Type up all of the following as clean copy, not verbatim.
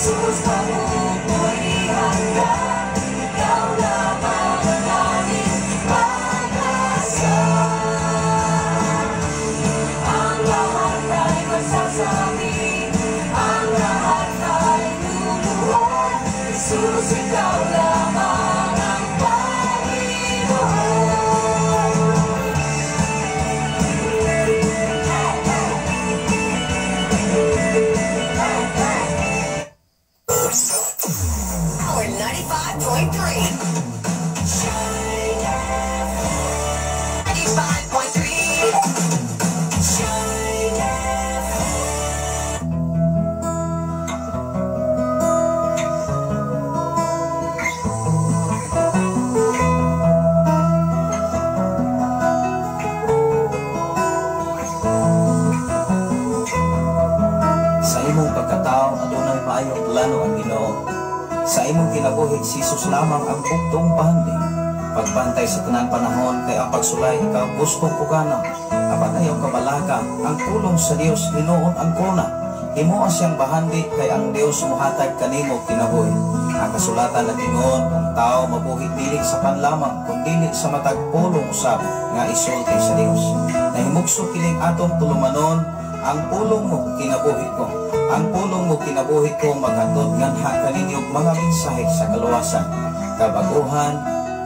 Jesus, papupurihan ka. Ikaw lamang ang aming pag-asa. Ang lahat ay magsasabi, ang lahat ay luluhod. Jesus, ikaw lamang ang Panginoon. Power 95.3. Shine 95.3. Shine FM. Sa imong pagkatao adunay maayong plano ang Ginoo. Sa imong kinabuhi si Jesus lamang ang buktong bahandi. Pagbantay sa tanang panahon kay ang pagsulay ikaw gustong pugana. Apan ayaw kabalaka ang pulong sa Dios hinuon ang kuna. Himoa siyang bahandi kay ang Dios mohatag kanimo kinabuhi. Ang kasulatan nag-ingon ang tao mabuhi dili sa panlamang kun dili sa matag pulong usab nga isulti sa Dios. Nahimugso kining atong tulumanon, ang pulong mo kinabuhi ko. Ang pulong mo kinabuhi ko maghatod nganha kaninyo mga mensahe sa kaluwasan, kabaguhan,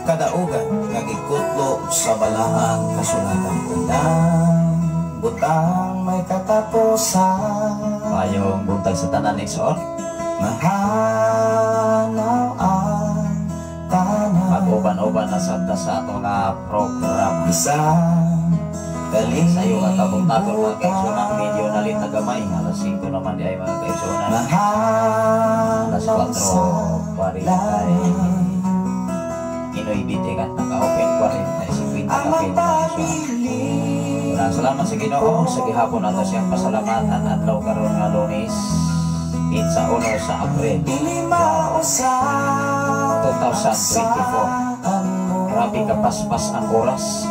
kadaugan nga gikutlo sa balaang kasulatan. Tanang butang may katapusan. Mayong buntag sa tanan, igsoon. Mahanaw ang tanan. Mag-uban-uban na sabta sa atong nga programa. Isang Sa iyo nga kabuntagon, mga kaigsunan, medyo nalit na gamay. Alas 5 naman di ay, mga kaigsunan. Alas 4, 40 Inoy kan naka-open 40 Ang kapin, mga kaigsunan. Maraming salamat sa Ginoo sa gihapon nato siyang pasalamatan adlaw karon nga Lunes, 1 sa Abril 2024. Grabe ka paspas ang oras.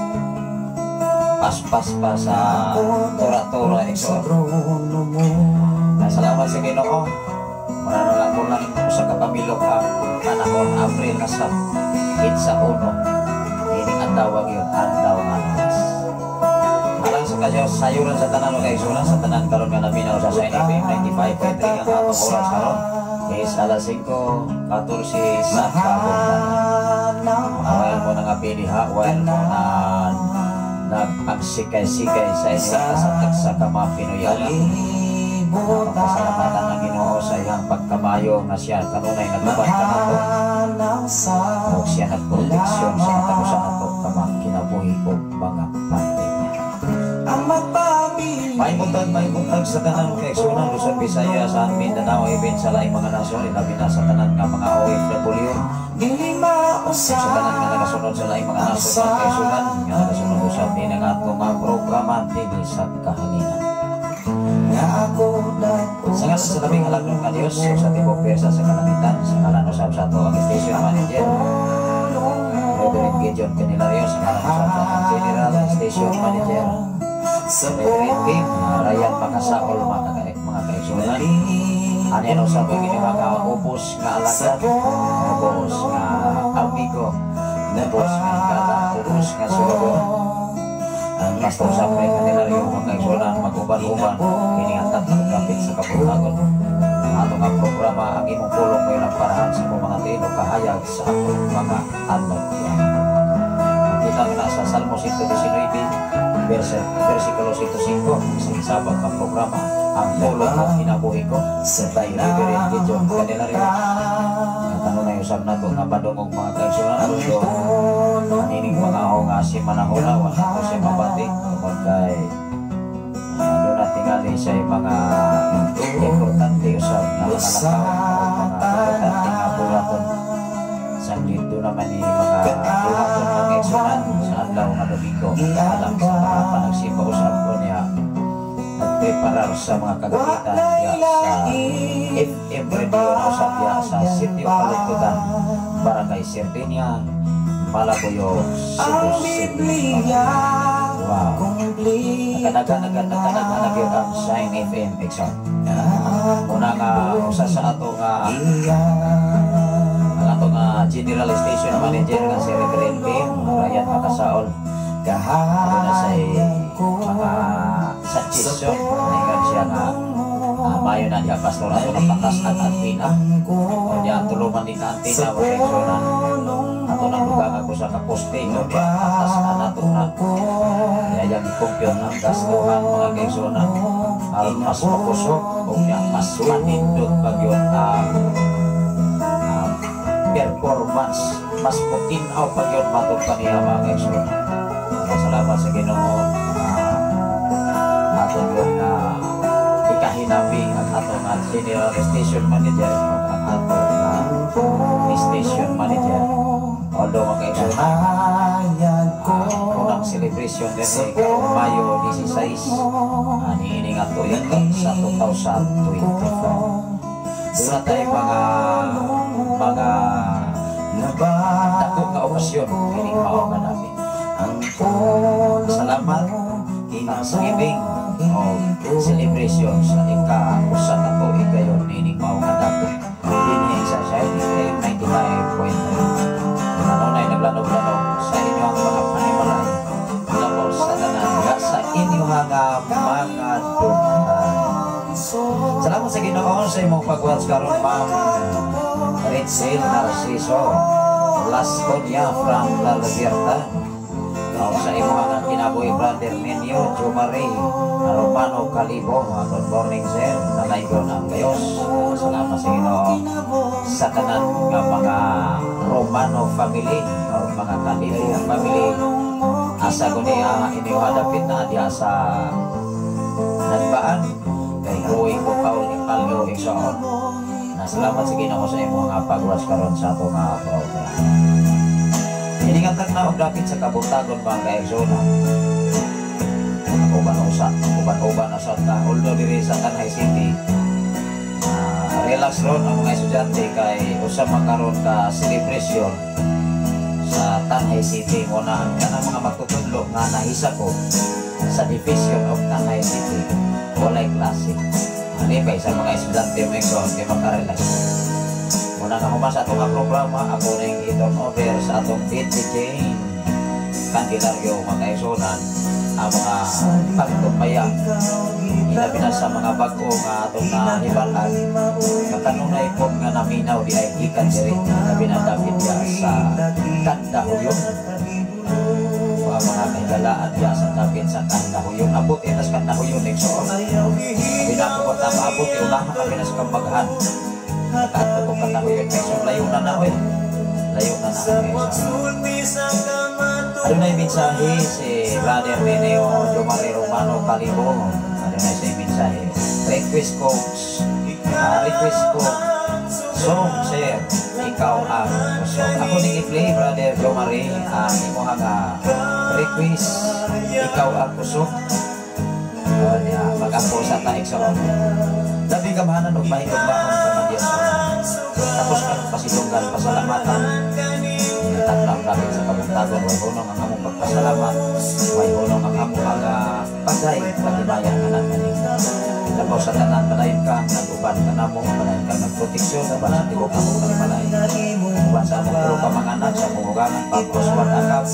Paspas pa sa tura-tura, igsoon. Salamat sa Ginoo. Muna lang kulang sa kapamilok ang panahon. Abril na sa 1. Ini ang tawag yun, adlaw nga Lunes. Alang sa kayo, sayuran sa tanan o kaigsunan sa tanan karon nga naminaw sa Shine FM 95.3, ang atong oras karon is alas 5:14 sa kabuntagon. While mo na nga pili ha, while mo na nag-agsikay-sikay sa inyong kasatag sa kama Pinoyalan. Pasalamatan ang Ginoo sa iyang pagkamayo nga siya kanunay naguban kanato ug siya nagproteksyon sa matag usa nato kama kinabuhi ug mga pamilya. May buntag sa tanan kaigsunan, Luzon, Visayas, Mindanao, even sa laing mga nasyon, ilabi na sa tanan nga mga OFW. Sa tanan nga nagasunod sa laing mga nasyon, mga kaigsunan, nga nagasunod usab din ang atong mga programa TV sa kahanginan. Sa ngalan sa labing halangdon nga Dios ug sa tibok pwersa sa kalangitan, sa ngalan usab sa ato ang station manager, Reverend Gideon Candelario, sa ngalan usab sa atong general station manager, Reverend King Ryan Makasaol, mga kaigsunan. Ani ano sa ang inyong mga ubos nga alagad, ubos nga amigo, ubos nga higala, ubos nga sulugon, Pastor Sapre Candelario, mga kaigsunan, mag-uban-uban kini ang tatlong kapit sa kabuntagon. Ang atong nga programa, Ang Imong Pulong May Parahan sa akong mga tiil kahayag sa akong mga alagyan. Makita nga sa Salmo 119 versikulo 105 sa isabang ka programa, Ang Pulong Mo Kinabuhi Ko by Reverend Gideon Candelario. Nga kanunay usab nato nga padungog, mga kaigsunan, so anining mga ako nga si manahuna wala ko siya mabati tungod kay doon na tingali siya yung mga importante usab na mga lakaw o mga importante nga buhaton sa dito naman ni mga buhaton, mga kaigsunan, sa adlaw nga Domingo alang sa mga panagsimba usab ko niya nagpreparar sa mga kagamitan diya sa FM radio na usab diya sa City of Balikutan, Barangay Sardinia, Malabuyo, Cebu City. Wow. Nakadagan, nagadagan, yun ang Shine FM, igsoon. Una nga Usa sa atong ang atong general station manager nga si Reverend Kim Ryan Makasaol. Aduna say mga suggestion. Ningon siya nga mayo na diya, pastor, ato ng patas at antina. O diya tuluman ni ka antina, mga kaigsuonan. Ato nang dugang ako sa kaposte. O diya patas ato na. Kaya yung i-compute ang gastuhan, mga kaigsuonan, aron mas makusog o diya mas manindot pag yun ang performance, mas mutinaw pag yun matod pa niya, mga kaigsuonan. Salamat sa Ginoo, ato yun na ikahinabi ang atong general station manager o ang atong station manager. Although, mga kaigsuonan, unang celebration din ay karong Mayo 16 niini nga tuig sa 2024. Doon na tayo mga dako nga okasyon kining mao nga namin. Salamat thanksgiving o celebration sa ika-usa ka tuig kayon niining mao nga dapit dinhi sa Shining FM 95.3. Kanunay naglanog-lanog sa inyong mga panimalay, labaw sa tanan nga sa inyong mga dughan. Salamat sa Ginoo sa imong pag-watch karon, Ma'am Ritzel Narciso Lasconia from La Libertad. O sa imong ang kinabuhi, Brother Menyo Jumare Romano Calibo. Good morning, sir. Nalaygon ang gayos. Salamat sa Ginoo sa tanan nga mga Romano family o mga Calibo family. Asa ko niya inyo hadapit na diha sa Nagbaan kay going ko Paul ni Palio igsoon na. Salamat sa Ginoo sa imong nga pag-watch karon sa ato nga program. Hiningatag na og dapit sa kabuntagon, mga kaigsoon. Uban usa, uban-uban na sa ta. Although diri sa Tanay City, relax ron ang mga estudyante kay usa man karon ka celebration sa Tanay City mo na ang kanang mga magtutudlo nga nahisa ko sa Division of Tanay City walay klase. Ani pa sa mga estudyante mo igsoon kay makarelax. Muna nga human sa atong nga programa, ako ning i-turn over sa atong DJ Jane Candelario, mga kaigsuonan, ang mga pagtupaya ilabi na sa mga bag-o nga atong nahibalan nga kanunay po nga naminaw di ay gikan diri, labi na dapit diya sa Kandahuyon o ang mga kahigalaan diya sa dapit sa Kandahuyon. Abot itas Kandahuyon, igsoon. Labi na ako kung maabot, iunahan kami na sa Kambaghan. Nakaadto ko Kandahuyon, igsoon. Layo na na oy, layo na na, igsoon. Adunay mensahe si Brother Meneo Jomari Romano Calibo. Adunay sa mensahe. Request ko song, sir, "Ikaw ang Kusog." Ako ning i-play, Brother Jomari, ang imuhang request, "Ikaw ang Kusog." Oh, niya, mag-ampo sa ta, igsoon. Labi gamhanan og mahigugmaon ka nga Dios. Tapos kang pasidunggan, pasalamatan. Tatlang lapit sa kabuntagon, way hunong ang among pagpasalamat, way hunong ang among mga pagay, paghimaya nga nakaning. Labaw sa tanan, padayon ka, nag-uban ka namo, padayon ka nagproteksyon, uban sa tibuok among panimalay. Uban sa among tulo ka mga anak, sa among ugangan, Pagkos Juan Akap,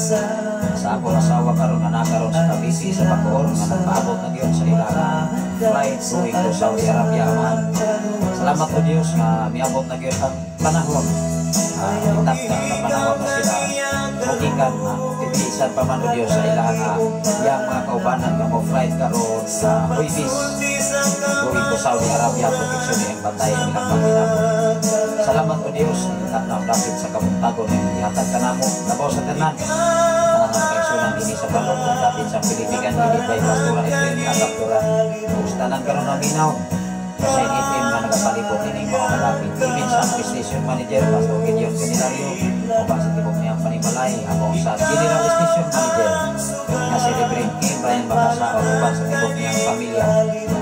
sa akong asawa karon nga nakaron sa Cavite, sa Bacoor, nga nagpaabot na gyud sa ilang flight going to Saudi Arabia man. Salamat o Dios nga miabot na gyud ang panahon. Itakda nga panahon na sila mugikan na tibisan pa man o Dios sa ilang yang mga kaubanan nga mo flight karon sa Huwebes going to Saudi Arabia. Proteksyon niyang bantayan ilang paghinamo. Salamat o Dios, itakda ang dapit sa kabuntagon nga ihatag kanamo. Labaw sa tanan, tanan ang kaigsunan dinhi sa balok ug dapit sa Pilipigan led by Pastora Efren Agaptura ug sa tanan karon naminaw sa FM nga nagapalibot ining mga kalapit. Even sa among station manager, Pastor Gideon Candelario, uban sa tibok niyang panimalay, ako sa general station manager nga si Reverend Kim Brian Bakasa uban sa tibok niyang pamilya,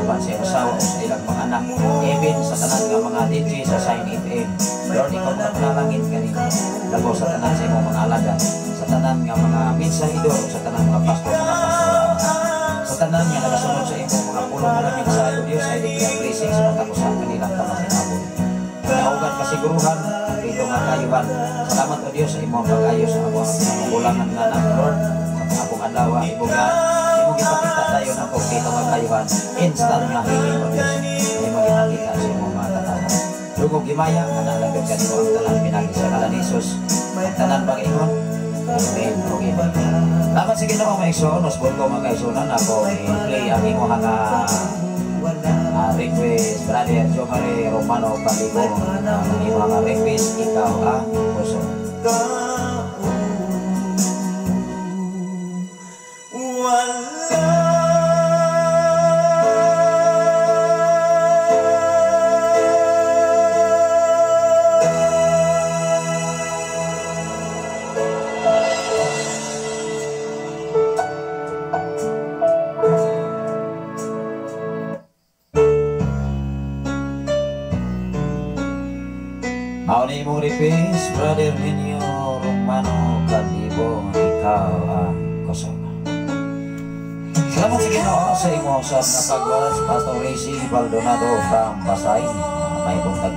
uban sa iyang asawa o sa ilang mga anak, even sa tanan nga mga DJ sa Sign FM. Lord, ikaw mga panalangin kanino. Labaw sa tanan sa imong mga alagad, sa tanan nga mga mensahidor, sa tanan mga pastor, mga pastora, sa tanan nga nagasunod sa imong mga pulong, mga mensahe o Diyos, I declare blessings sa matapos sa kanilang pangakinabuhi. kasiguruhan, kumplito nga kayuhan. Salamat o Dios sa imong pag-ayo sa ako ang pinangulangan nga anak, Lord. Sa mga akong adlaw, imong gipakita dayon ang kumplito nga kayuhan, instant nga healing, o Dios. Imong gipakita sa imong mga katawhan. Dungog gimaya, kanalagod kanimo ang tanan pinagi sa ngalan ni Jesus. Ang tanan Panginoon. Amen. Okay. Salamat sa Ginoo, mga igsoon. Usbon ko, mga kaigsuonan, ako i-play ang imong nga request, Brother Jomare Romano Paligo. Ang imong nga request, "Ikaw ang Puso." Mao ni imong request, Brother Ninyo Romano Kalibo, "Ikaw ang Kusog." Salamat sa Ginoo sa imo sa nga pag-watch, Pastor Racy Baldonado from Pasay. May buntag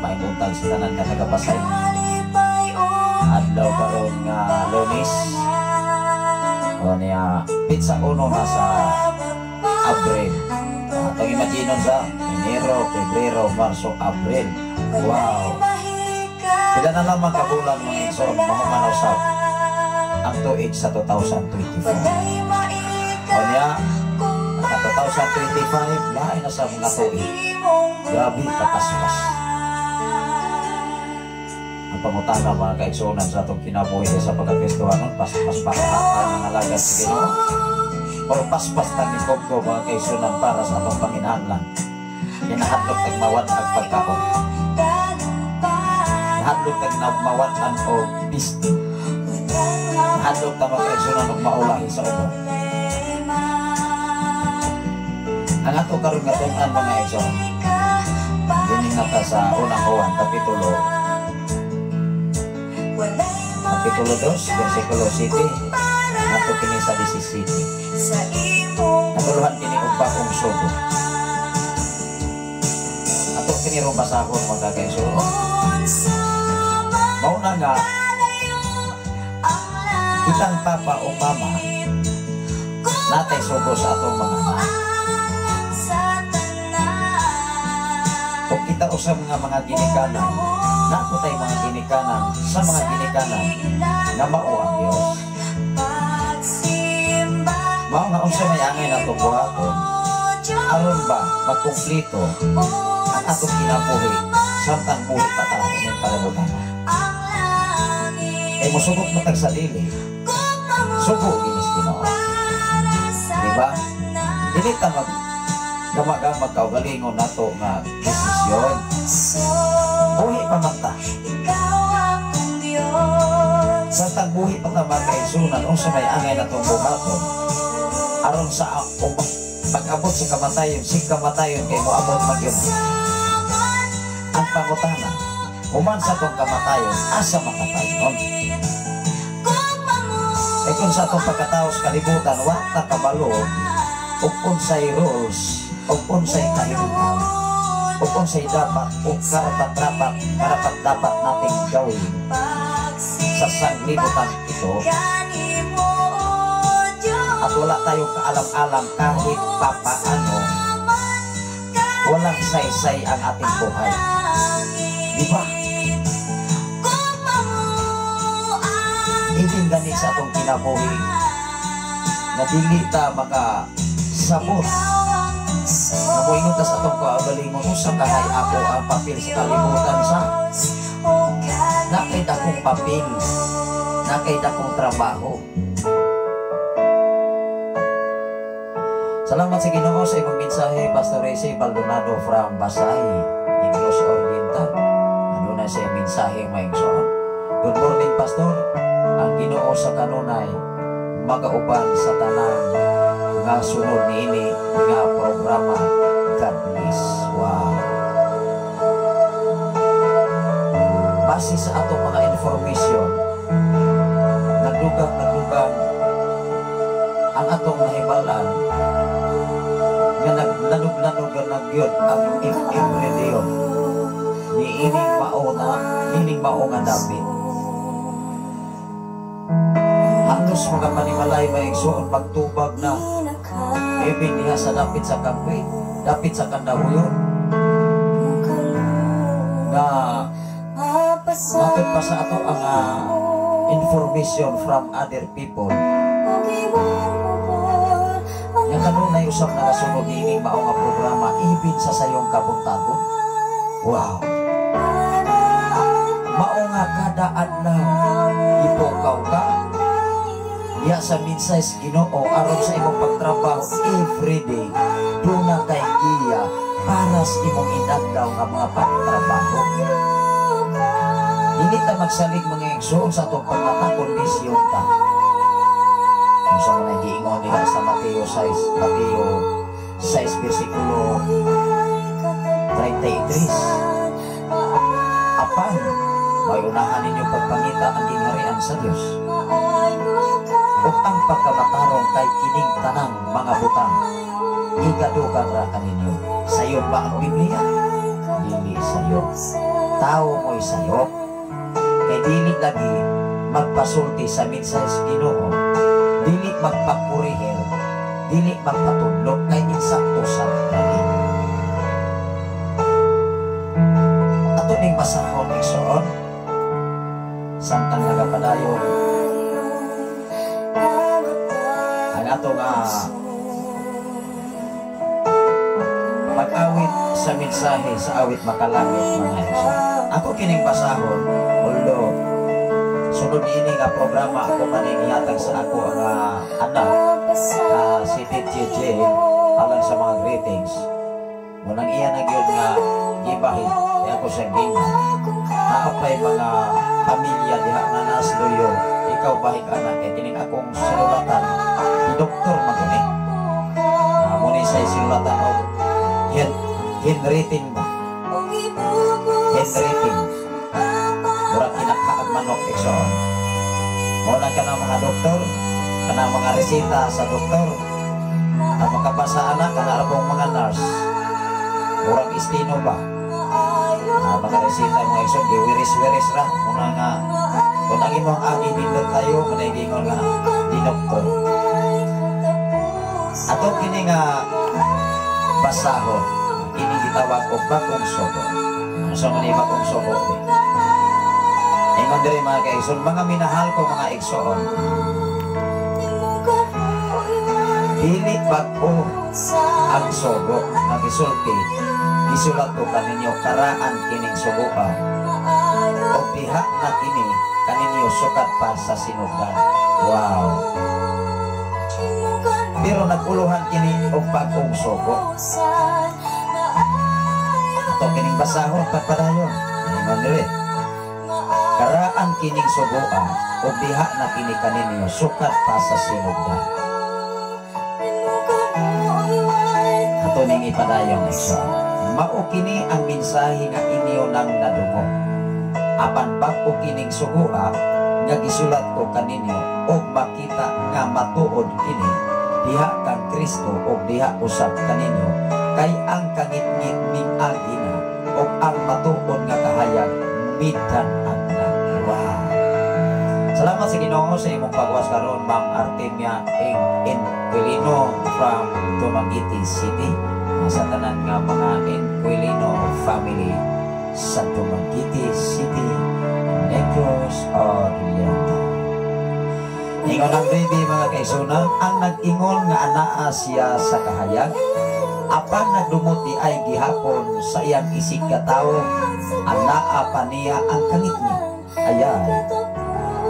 sa tanan nga taga Pasay. Adlaw karon nga Lunes. O niya, petsa 1 na sa Abril. Atong imaginon sa Enero, Pebrero, Marso, Abril. Wow. Pila na lamang kabulan, mga igsoon, mahuman usab ang tuig sa 2024. O niya, naka 2025, lain na sa mga tuig. Grabe, kapaspas. Ang pangutana, mga kaigsuonan, sa atong kinabuhi sa pagkakristohanon, paspas pa ang alagad sa Ginoo? O paspas tang ko, mga kaigsuonan, para sa atong panginahanglan? Kinahadlok tag mawad ang pagkaon. Nahadlok tag mawad-an og piste. Nahadlok ta, mga kaigsuonan, og maulahi sa ubon. Ang ato karon nga tun-an, mga igsoon, dinhi na ta sa Unang Juan kapitulo 2 versikulo 7, ato kini sa 17. Natuluhan kini og bagong sugo. Ato kini ron basahon, mga kaigsoon. Mao na nga kitang papa o mama natay sugo sa atong mga anak. O kita usab nga mga ginikanan, naa tay mga ginikanan sa mga ginikanan nga mao ang Dios. Mao nga unsa may angay natong buhaton aron ba makumplito ang atong kinabuhi samtang buhi pa ta ining kalibutan? Kay mosugot man tag sa dili, sugo ginis Ginoo. Di ba? Dili ta mag gamag-gamag kaugalingon nato nga desisyon. Buhi pa man ta. Samtang buhi pa ta, mga kaigsuonan, unsa may angay natong buhaton aron sa pag-abot sa kamatayon, si kamatayon kay moabot man gyud. Ang pangutana, human sa atong kamatayon, asa makatayon? Eh kung sa atong pagkatao sa kalibutan, wa ta kabalo ug unsay rules, ug unsay kahimtang, ug unsay dapat ug karapat karapat dapat nating gawin sa sanglibutan ito, at wala tayong kaalam-alam kahit papaano, walang saysay ang ating buhay. Di ba? Hindi gani sa atong kinabuhi na dili ta maka sabot. Nabuhingon ta sa atong kaugalingon, unsa kahay ako ang papel sa kalibutan sa nakay dakong papel, nakay dakong trabaho. Salamat sa Ginoo sa imong mensahe, Pastor Reyes Baldonado from Basay, Negros Oriental. Ano na sa mensahe, mga igsoon? Good morning, Pastor. Ang Ginoo sa kanunay magauban sa tanan nga sunod niini nga programa. God bless. Wow. Base sa atong mga information, nagdugang ang atong nahibalan nga naglanog-lanog na gyud ang FM radio niining mao na ni mao nga dapit. Halos mga panimalay, mga igsoon, magtubag na ibig diha sa dapit sa kampi, dapit sa Kandahuyon, nga matod pa sa ato ang information from other people nga kanunay usab nagasunod niining mao nga programa ibin sa sayong kabuntagon. Wow, mao nga kada adlaw ipukaw ka diha sa mensahe sa Ginoo aron sa imong pagtrabaho. Everyday duna kay giya para sa imong inadlaw nga mga pagtrabaho. Dili ta magsalig, mga igsoon, sa atong pagmata, kondisyon ta. Kung sa mga giingon nila sa Mateo 6, Mateo 6 versikulo 33, "Apan may unahan ninyo pagpangita ang gingharian sa Dios ug ang pagkamatarong, kay kining tanang mga butang ikadugang ra kaninyo." Sayo ba ang Biblia? Dili sayo. Tao mo'y sayo. Kay dili lagi magpasulti sa mensahe sa Ginoo, dili magpakurihir, dili magpatudlo, kay insakto sa lagi. Ato ning basahon, igsoon, samtang nagapadayon ang ato nga pag-awit sa mensahe sa Awit Makalangit, mga igsoon. Ako kining basahon, although sunod niini nga programa ako maning ihatag sa ako ang anak, si DJ alang sa mga greetings. Munang iya na gyud nga gibahin kaya ako siyang gingon. Naa pay mga pamilya diha nga nasluyo. Ikaw bahig anak kay kining akong sinulatan di doktor maguni. Mo ni say sinulatan og handwritten ba? Handwritten. Murag kinakaag manok, igsoon. Mo na kanang mga doktor, kanang mga reseta sa doktor. Ang makabasa anak, kana pong mga nurse. Murag istino ba? Mga reseta, mga igsoon, giwiris-wiris ra. Muna nga, kung ang imong agi nindot kayo, muna gingon nga, di doktor. Ato kini nga basahon, kini gitawag og bagong sugo. Ano sa man bagong sugo? Di? Ingon diri, mga kaigsoon, mga minahal ko mga igsoon, dili bag-o ang sugo nga gisulti, gisulat ko kaninyo. Karaan kining sugoa o diha na kini kaninyo sukat pa sa sinugdan. Wow! Pero naguluhan kini og bag-ong sugo. Ato kining basahon pagpadayon. Ingon diri. Karaan kining sugoa o diha na kini kaninyo sukat pa sa sinugdan. Ato ning ipadayon, igsoon. Mao kini ang mensahe nga inyo nang nadungog. Apan bag-o kining sugoa nga gisulat ko kaninyo og makita nga matuod kini diha kang Kristo ug diha usab kaninyo, kay ang kangitngit miagi na ug ang matuod nga kahayag midan-ag na. Wow. Salamat sa Ginoo sa imong pagwas karon, Ma'am Artemia Inquilino from Dumaguete City. Sa tanan nga mga Inquilino family sa Dumaguete City, Negros Oriental. Ingon ang baby, mga kaigsuonan, ang nag-ingon nga anaa siya sa kahayag, apan nagdumot di ay gihapon sa iyang isig katawo, anaa pa niya ang kangitngit. Ayay,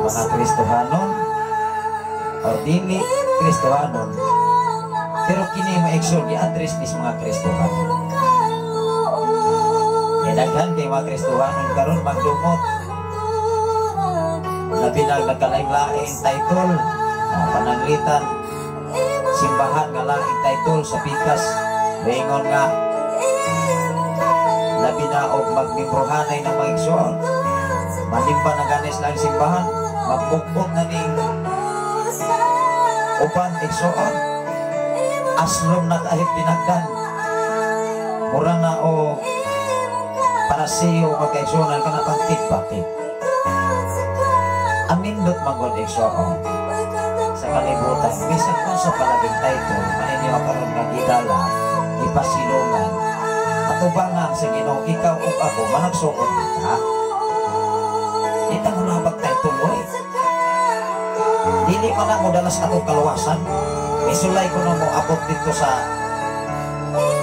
mga Kristohanon, or dili Kristohanon, pero kini mga igsoon gi-address ni sa mga Kristohanon. Kaya daghan kay mga Kristohanon karon magdumot. Labi na nagkalain-lain title, pananglitan, simbahan nga laing title sa pikas, maingon nga labi na og magmembrohanay ng mga igsoon. Manimba na ganis lang simbahan, magbukot na ning uban, igsoon. Aslom na kahit tinagdan. Mura na o parasiyo, mga kaigsuonan, kana pang tigbatik. Ang nindot manggod, igsoon, sa kalibutan, bisan kung sa palaging title, maninyo karon nga gidala, ipasilungan, atubangan sa Ginoo, ikaw ug ako, managsuot kita. Di ta mulabag title, oy. Dili man na mo dalas atong kaluwasan. Misulay ko na mo abot dito sa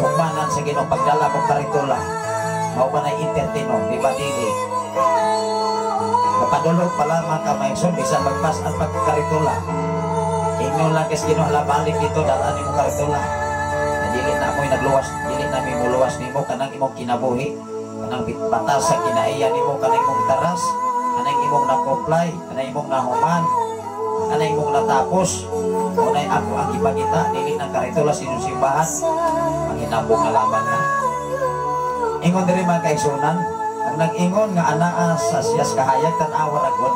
hugmanan sa Ginoo pagdala kong karitula. Mao ba na entertaino, di ba dili? Kapadulog pa lamang ka, maigsoon, bisan magpas ang pagkaritula. Ingon lang kas Ginoo, ala balik dito, dalaan nimo karitula. Na dili na mo'y nagluwas, dili na mi muluwas nimo kanang imong kinabuhi, kanang batas sa kinaiya nimo, kanang imong taras, kanang imong na-comply, kanang imong nahuman, kanang imong natapos. Unay ako ang ipangita, dili ng karitula sa inyong simbahan, panginabong na lamang na. Ingon diri, mga kaigsunan, ang nag-ingon nga anaa sa siyas kahayag, tan-awa ra gud.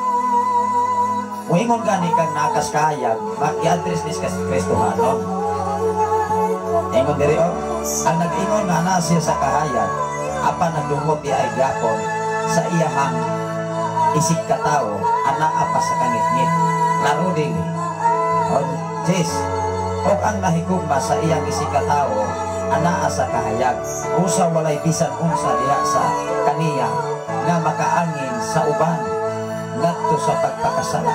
Muingon gani kang naakas kahayag, maki-address nis kas Kristohanon. Ingon diri oh, ang nag-ingon nga anaa siya sa kahayag, apan nagdumot di ay gapon sa iyahang isig katao, anaa pa sa kangitngit. Laro dili. O, Jess, og ang nahigugma sa iyang isig katao, anaa sa kahayag, usa walay bisan unsa diha sa kaniya nga makaangin sa uban ngadto sa pagpakasala.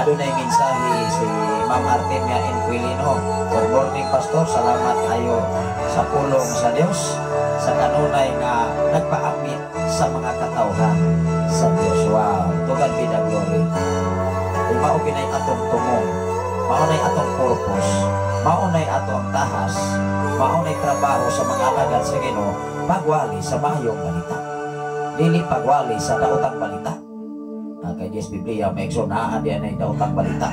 Adunay mensahe si Ma'am Artemia Inquilino. Good morning, Pastor. Salamat ayo sa pulong sa Dios sa kanunay nga nagpaamit sa mga katawhan sa Dios. Wow, to God be the glory. Kung mao ginay atong tumong, mao nay atong purpose, mao nay ato ang tahas, mao nay trabaho sa mga alagad sa Ginoo, pagwali sa maayong balita. Dili pagwali sa daotang balita. Ah, kay Diyos Biblia, may igsoon naa di anay daotang balita.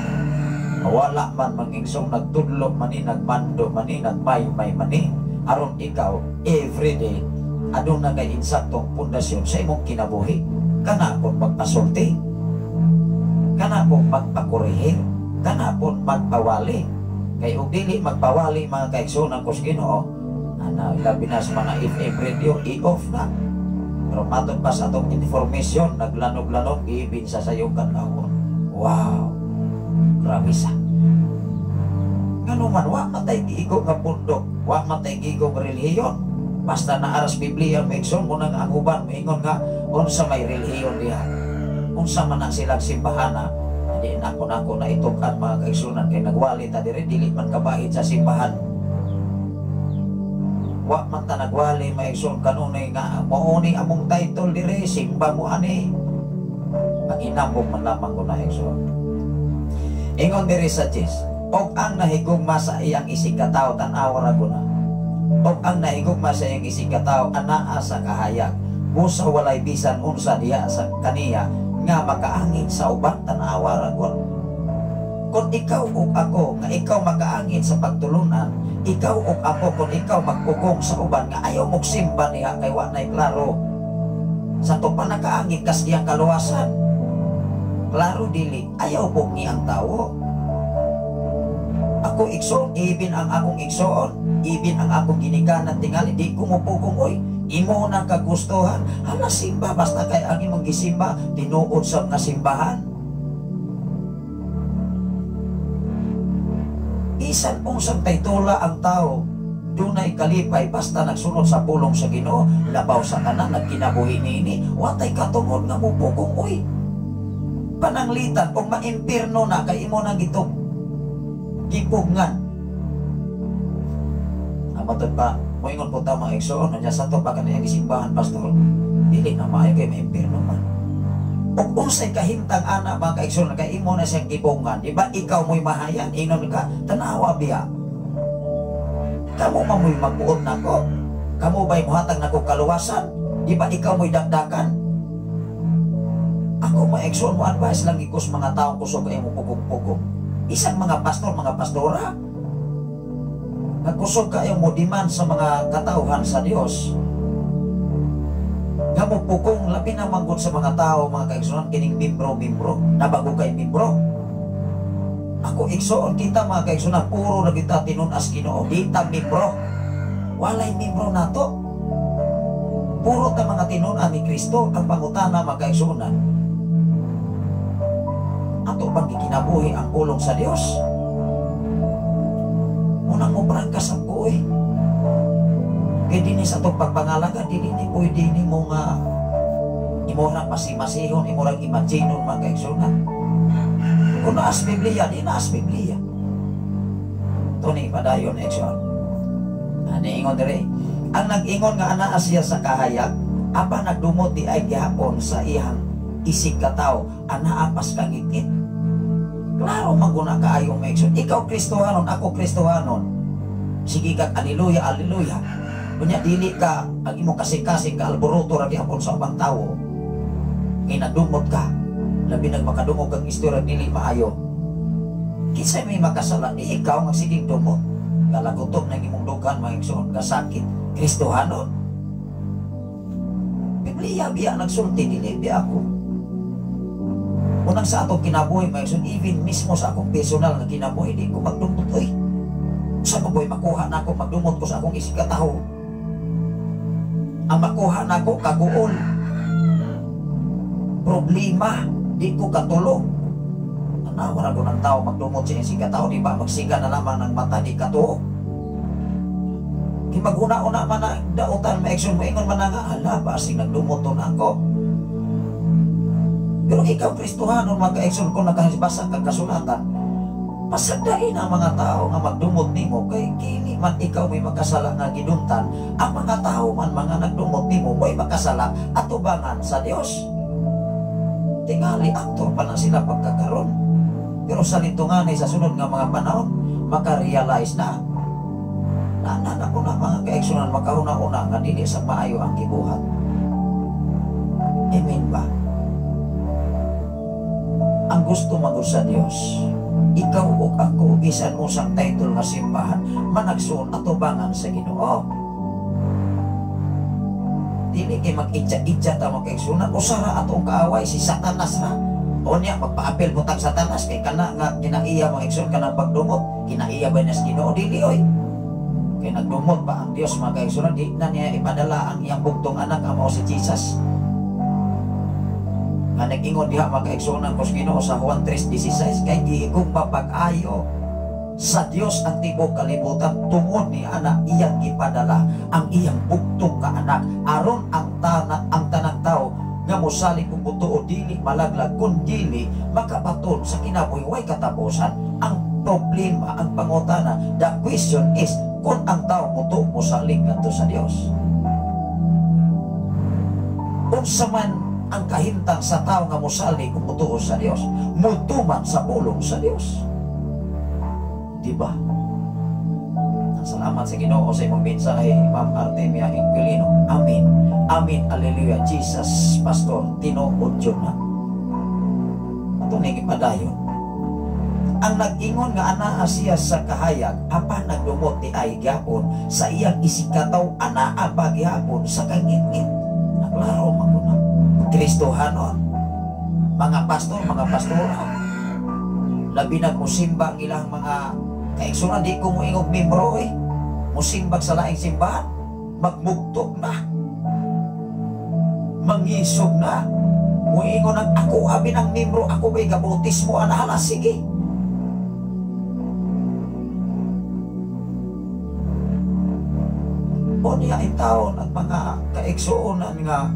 Wala man mangigsong nagtudlo man ni, nagmando man ni, nagmaymay man ni, aron ikaw everyday aduna kay insaktong pundasyon sa imong kinabuhi. Kana pong magpasulti, kana pong magpakorehir, kana pong magpawali. Kay og dili magpawali, mga kaigsuonan ko sa Ginoo, ana labi na sa mga FM radio, i-off na. Pero matod pa sa atong information, naglanog-lanog, ibin sa sayong kadlawon. Wow! Grabe sa. Ngano man, wa matay giigo nga pundok, wa matay giigo nga relihiyon. Basta naaras Biblia, maigsoon mo nang ang uban, moingon nga, unsa may relihiyon diha. Unsa man ang silang simbahana, hindi na ako nako na itukan, mga kaigsunan, kay nagwali ta diri, dili man kabahit sa simbahan. Wa man ta nagwali, maigsoon, kanunay nga mao ni among title dire, simba mo ani. Panginambong man lamang ko na, igsoon. Ingon diri sa Jess, og ang nahigugma sa iyang isig katawo, tan-awa ra guna. Og ang nahigugma sa iyang isig katawo anaa sa kahayag. Busa walay bisan unsa diha sa kaniya nga makaangin sa uban, tan-awa ra gud. Kung ikaw ug ako nga ikaw makaangin sa pagtulunan, ikaw ug ako kung ikaw magpugong sa uban nga ayaw mong simba niya kay wa nay klaro. Sa to pa nakaangin kas iyang kaluwasan. Klaro dili, ayaw bugi ang tawo. Ako, igsoon, ibin ang akong igsoon, ibin ang akong ginikanan tingali, di ko mupugong oy. Imo nang kagustuhan, hala simba basta kay ang imong gisimba tinuod sa mga simbahan. Bisan unsang taytula ang tao, dunay kalipay basta nagsunod sa pulong sa Ginoo, labaw sa tanan nagkinabuhi niini, watay katungod nga mupugong oy. Pananglitan kung maimpirno na kay imo nang gitug gipugngan. Amatod pa, moingon po ta, mga igsoon, anya sa to pa kaniyang gisimbahan, pastor. Dili na maayo kay maimpirno man. Ug unsay kahimtang ana, mga kaigsoon, kay imo na siyang gibungan, di ba ikaw mo'y mahayan, ingon ka, tanawa biya. Kamo man mo'y magbuot nako. Kamo ba'y muhatag nako kaluwasan? Di ba ikaw mo'y dakdakan? Ako, mga igsoon, mo advice lang ikos mga taong kusog ay mo pugong-pugong. Isang mga pastor, mga pastora, nagkusog kayo mo demand sa mga katauhan sa Dios. Nga mo pugong, labi na manggod sa mga tao, mga kaigsunan, kining membro-membro, nabago kay membro. Ako, igsoon kita, mga kaigsunan, puro na kita tinunas Ginoo, di ta membro. Walay membro nato. Puro ta mga tinunan ni Kristo, ang pangutana, mga kaigsunan. Ato bang gikinabuhi ang pulong sa Dios? Unang mo prangka sa ko eh. Kaya dinhi sa atong pagpangalaga, dili ni pwede ni mo nga imorang masimasihon, imorang imaginon mga kaigsunan. Kung naas Biblia, di naas Biblia. Ito ni padayon, igsoon. Ani ingon dire, ang nag-ingon nga anaa siya sa kahayag, apan nagdumot di ay gihapon sa iyang isig katawo, anaa pas kangitngit. Klaro man guna kaayo, mga igsoon. Ikaw Kristohanon, ako Kristohanon. Sige kag aleluya, aleluya. Unya dili ka ang imong kasing-kasing ka alboroto ra gihapon sa ubang tawo. Kay nagdumot ka. Labi nag makadungog kang istorya dili maayo. Kinsay may makasala di ikaw nga siging dumot. Kalagutom ng imong dughan, mga igsoon, kasakit. Kristohanon. Biblia biya nagsulti, dili biya ako. Unang sa atong kinabuhi, mga igsoon, even mismo sa akong personal nga kinabuhi, di ko magdumot oy. Sa maboy makuha na ako, magdumot ko sa akong isigkatawo. Ang makuha na ako, kaguol. Problema, di ko katulog. Tanawa ko ng tao, magdumot sa isigkatawo, di ba? Magsiga na lamang ng mata, di katuo. Kay maguna-una man na dautan, ma-action mo, ingon man na nga, hala, basing nagdumot to na ako. Pero ikaw, Kristohanon, mga ka-action, kung nakabasa kang kasulatan, pasagdain ang mga tao nga magdumot nimo kay kini man ikaw may makasala nga gidumtan, ang mga tao man mga nagdumot nimo mo'y makasala atubangan sa Dios. Tingali aktor pa na sila pagkakaron, pero sa lintunganay sa sunod nga mga panahon makarealize na na na na na mga kaigsunan, makahuna-una nga dili sa maayo ang gibuhat. Amen ba? Ang gusto magud sa Dios, ikaw ug ako, bisan usang title nga simbahan, managsuon atubangan sa Ginoo. Dili kay mag-itya-itya ta, mga kaigsunan. Usara atong kaaway, si Satanas ra. O niya, magpa-apel mo tag Satanas kay kana nga kinaiya, mga igsoon, kanang pagdumot, kinaiya ba niya sa Ginoo? Dili oy. Kay nagdumot pa ang Dios, mga kaigsunan, di na niya ipadala ang iyang bugtong anak, ang mao si Jesus. Nga nag-ingon diha, mga kaigsunan ko sa Ginoo, sa Juan 3:16, kay gihigugma pag-ayo sa Dios ang tibuok kalibutan tungod ni ana iyang gipadala ang iyang bugtong ka anak aron ang tanang tao nga mosalig ug motuo dili malaglag kun dili makabaton sa kinabuhi way katapusan. Ang problema, ang pangutana, the question is kung ang tao motuo, mosalig ngadto sa Dios. Unsa man ang kahimtang sa tao nga mosalig ug motuo sa Dios? Mutuman sa pulong sa Dios, di ba? Salamat sa Ginoo sa imong mensahe, Ma'am Artemia Inquilino. Amen. Amen. Hallelujah. Jesus, Pastor, tinuod yun na. Ato ni ipadayon. Ang nag-ingon nga anaa siya sa kahayag, apan nagdumot di ay gyapon sa iyang isigkatawo, anaa pa gihapon sa kangitngit. Naklaro man ko na. Kristohanon. Mga pastor, mga pastora. Labi na musimba ang ilang mga kaigsunan, di ko moingog membro eh. Musimbag sa laing simbahan, magmugtok na. Mangisog na. Muingon ang ako abi ng membro, ako ba'y gabautismo, anahala, sige. O niya intawon at mga kaigsuonan nga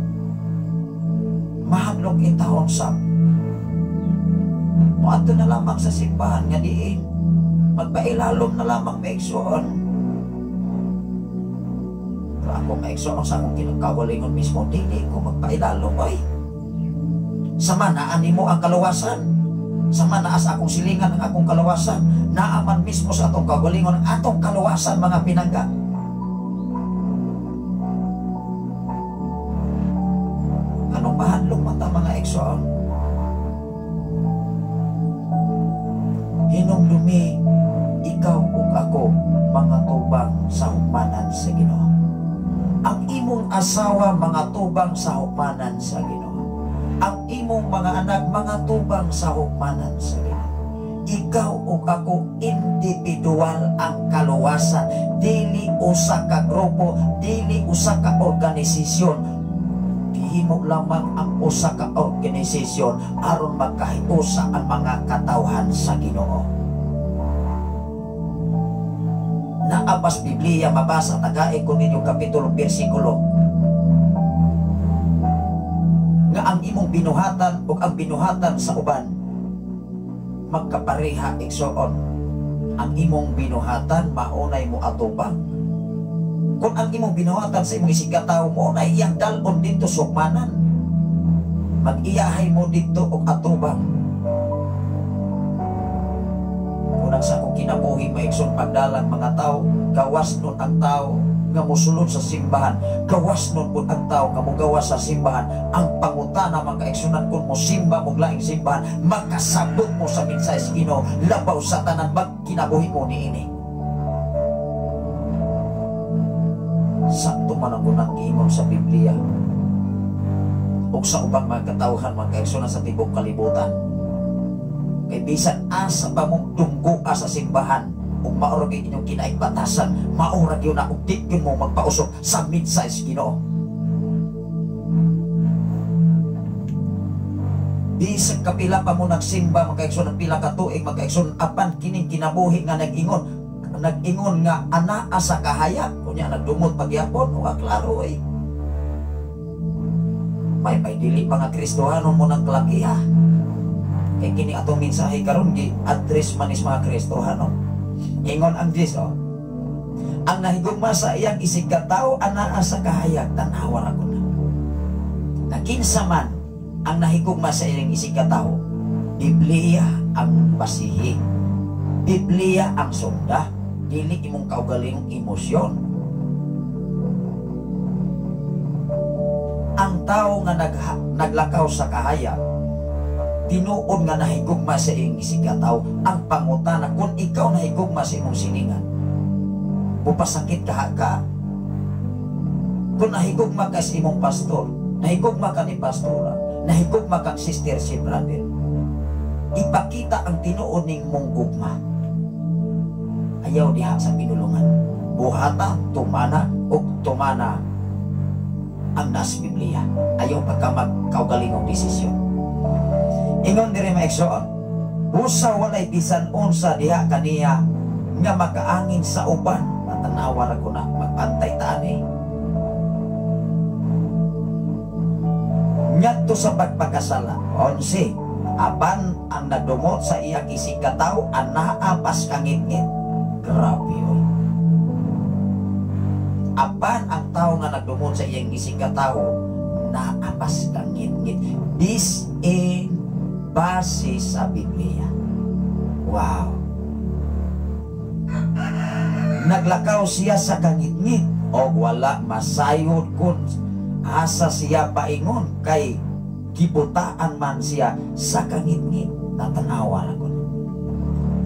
mahadlok intawon sa moadto na lamang sa simbahan nga diin magpailalom na lamang, maigsoon. Pero ako, maigsoon, sa akong kinagkawalingon mismo, dili ko magpailalom ay. Sama naa nimo ang kaluwasan, sama naa sa akong silingan ang akong kaluwasan, naaman mismo sa atong kagalingon ang atong kaluwasan, mga pinangga. Anong mahadlok mata, mga igsoon? Hinumdumi, ikaw ug ako mga tubang sa hukmanan sa Ginoo. Ang imong asawa mga tubang sa hukmanan sa Ginoo. Ang imong mga anak mga tubang sa hukmanan sa Ginoo. Ikaw ug ako individual ang kaluwasan, dili usa ka grupo, dili usa ka organisasyon. Gihimo lamang ang usa ka organisasyon aron magkahiusa ang mga katawhan sa Ginoo. Naabas Biblia mabasa tagae ko ninyo kapitulo bersikulo nga ang imong binuhatan ug ang binuhatan sa uban magkapareha, igsoon. Ang imong binuhatan maunay mo atubang. Kung ang imong binuhatan sa imong isigkatawo mo na iyang dalon dito sukmanan, mag-iyahay mo dito og atubang. Unang sa akong kinabuhi maigsoon pagdalang mga tao, gawas nun ang tao nga mosulod sa simbahan, gawas nun pud ang tao nga mogawas sa simbahan. Ang pangutana mga kaigsunan, kung mosimba mong laing simbahan, makasabot mo sa mensahe sa Ginoo, labaw sa tanan magkinabuhi mo niini. Sakto man ang unang giingon sa Biblia ug sa ubang mga katawhan mga kaigsunan sa tibuok kalibutan. Kay bisan asa pa mong dunggoa sa simbahan ug mao ra gyud inyong kinaig-batasan, mao ra gyud na ug di gyud mo magpausok sa mensahe sa Ginoo. Bisag kapila pa mo nagsimba mga kaigsunan, pila ka tuig mga kaigsunan, apan kining kinabuhi nga nag-ingon nga anaa sa kahayag, kunya nagdumot pagyapon, wa klaro eh. May dili pa nga Kristohanon mo nang kalakiha. Kay kini atong mensahe karon gi address man is mga Kristohanon. Ingon ang Dios, oh. Ang nahigugma sa iyang isig katawo anaa sa kahayag, tan-awa ra ko na. Na kinsa man ang nahigugma sa iyang isig katawo, Biblia ang basihi. Biblia ang sunda, dili imong kaugalingong emosyon. Ang tao nga naglakaw sa kahayag, tinuod nga nahigugma sa iyong isig katawo. Ang pangutana, kung ikaw nahigugma sa imong siningan, mupasakit ka ka. Kung nahigugma ka sa imong pastor, nahigugma ka ni pastora, nahigugma kang sister si brother, ipakita ang tinuod ning mong gugma. Ayaw diha sa pinulungan. Buhata, tumana, ug tumana ang nas Biblia. Ayaw pagka magkaugalingong desisyon. Ingon diri maigsoon, busa walay bisan unsa diha kaniya nga makaangin sa uban. Matanawa ra ko na magpantay ta ani. Ngadto sa pagpakasala, 11, apan ang nagdumot sa iyang isig katawo anaa pas kangitngit. Grabe oy. Apan ang tao nga nagdumot sa iyang isig katawo naapas kangitngit. This in base sa Biblia. Wow. Naglakaw siya sa kangitngit og wala masayod kun asa siya paingon kay gibutaan man siya sa kangitngit. Natanawa ra ko.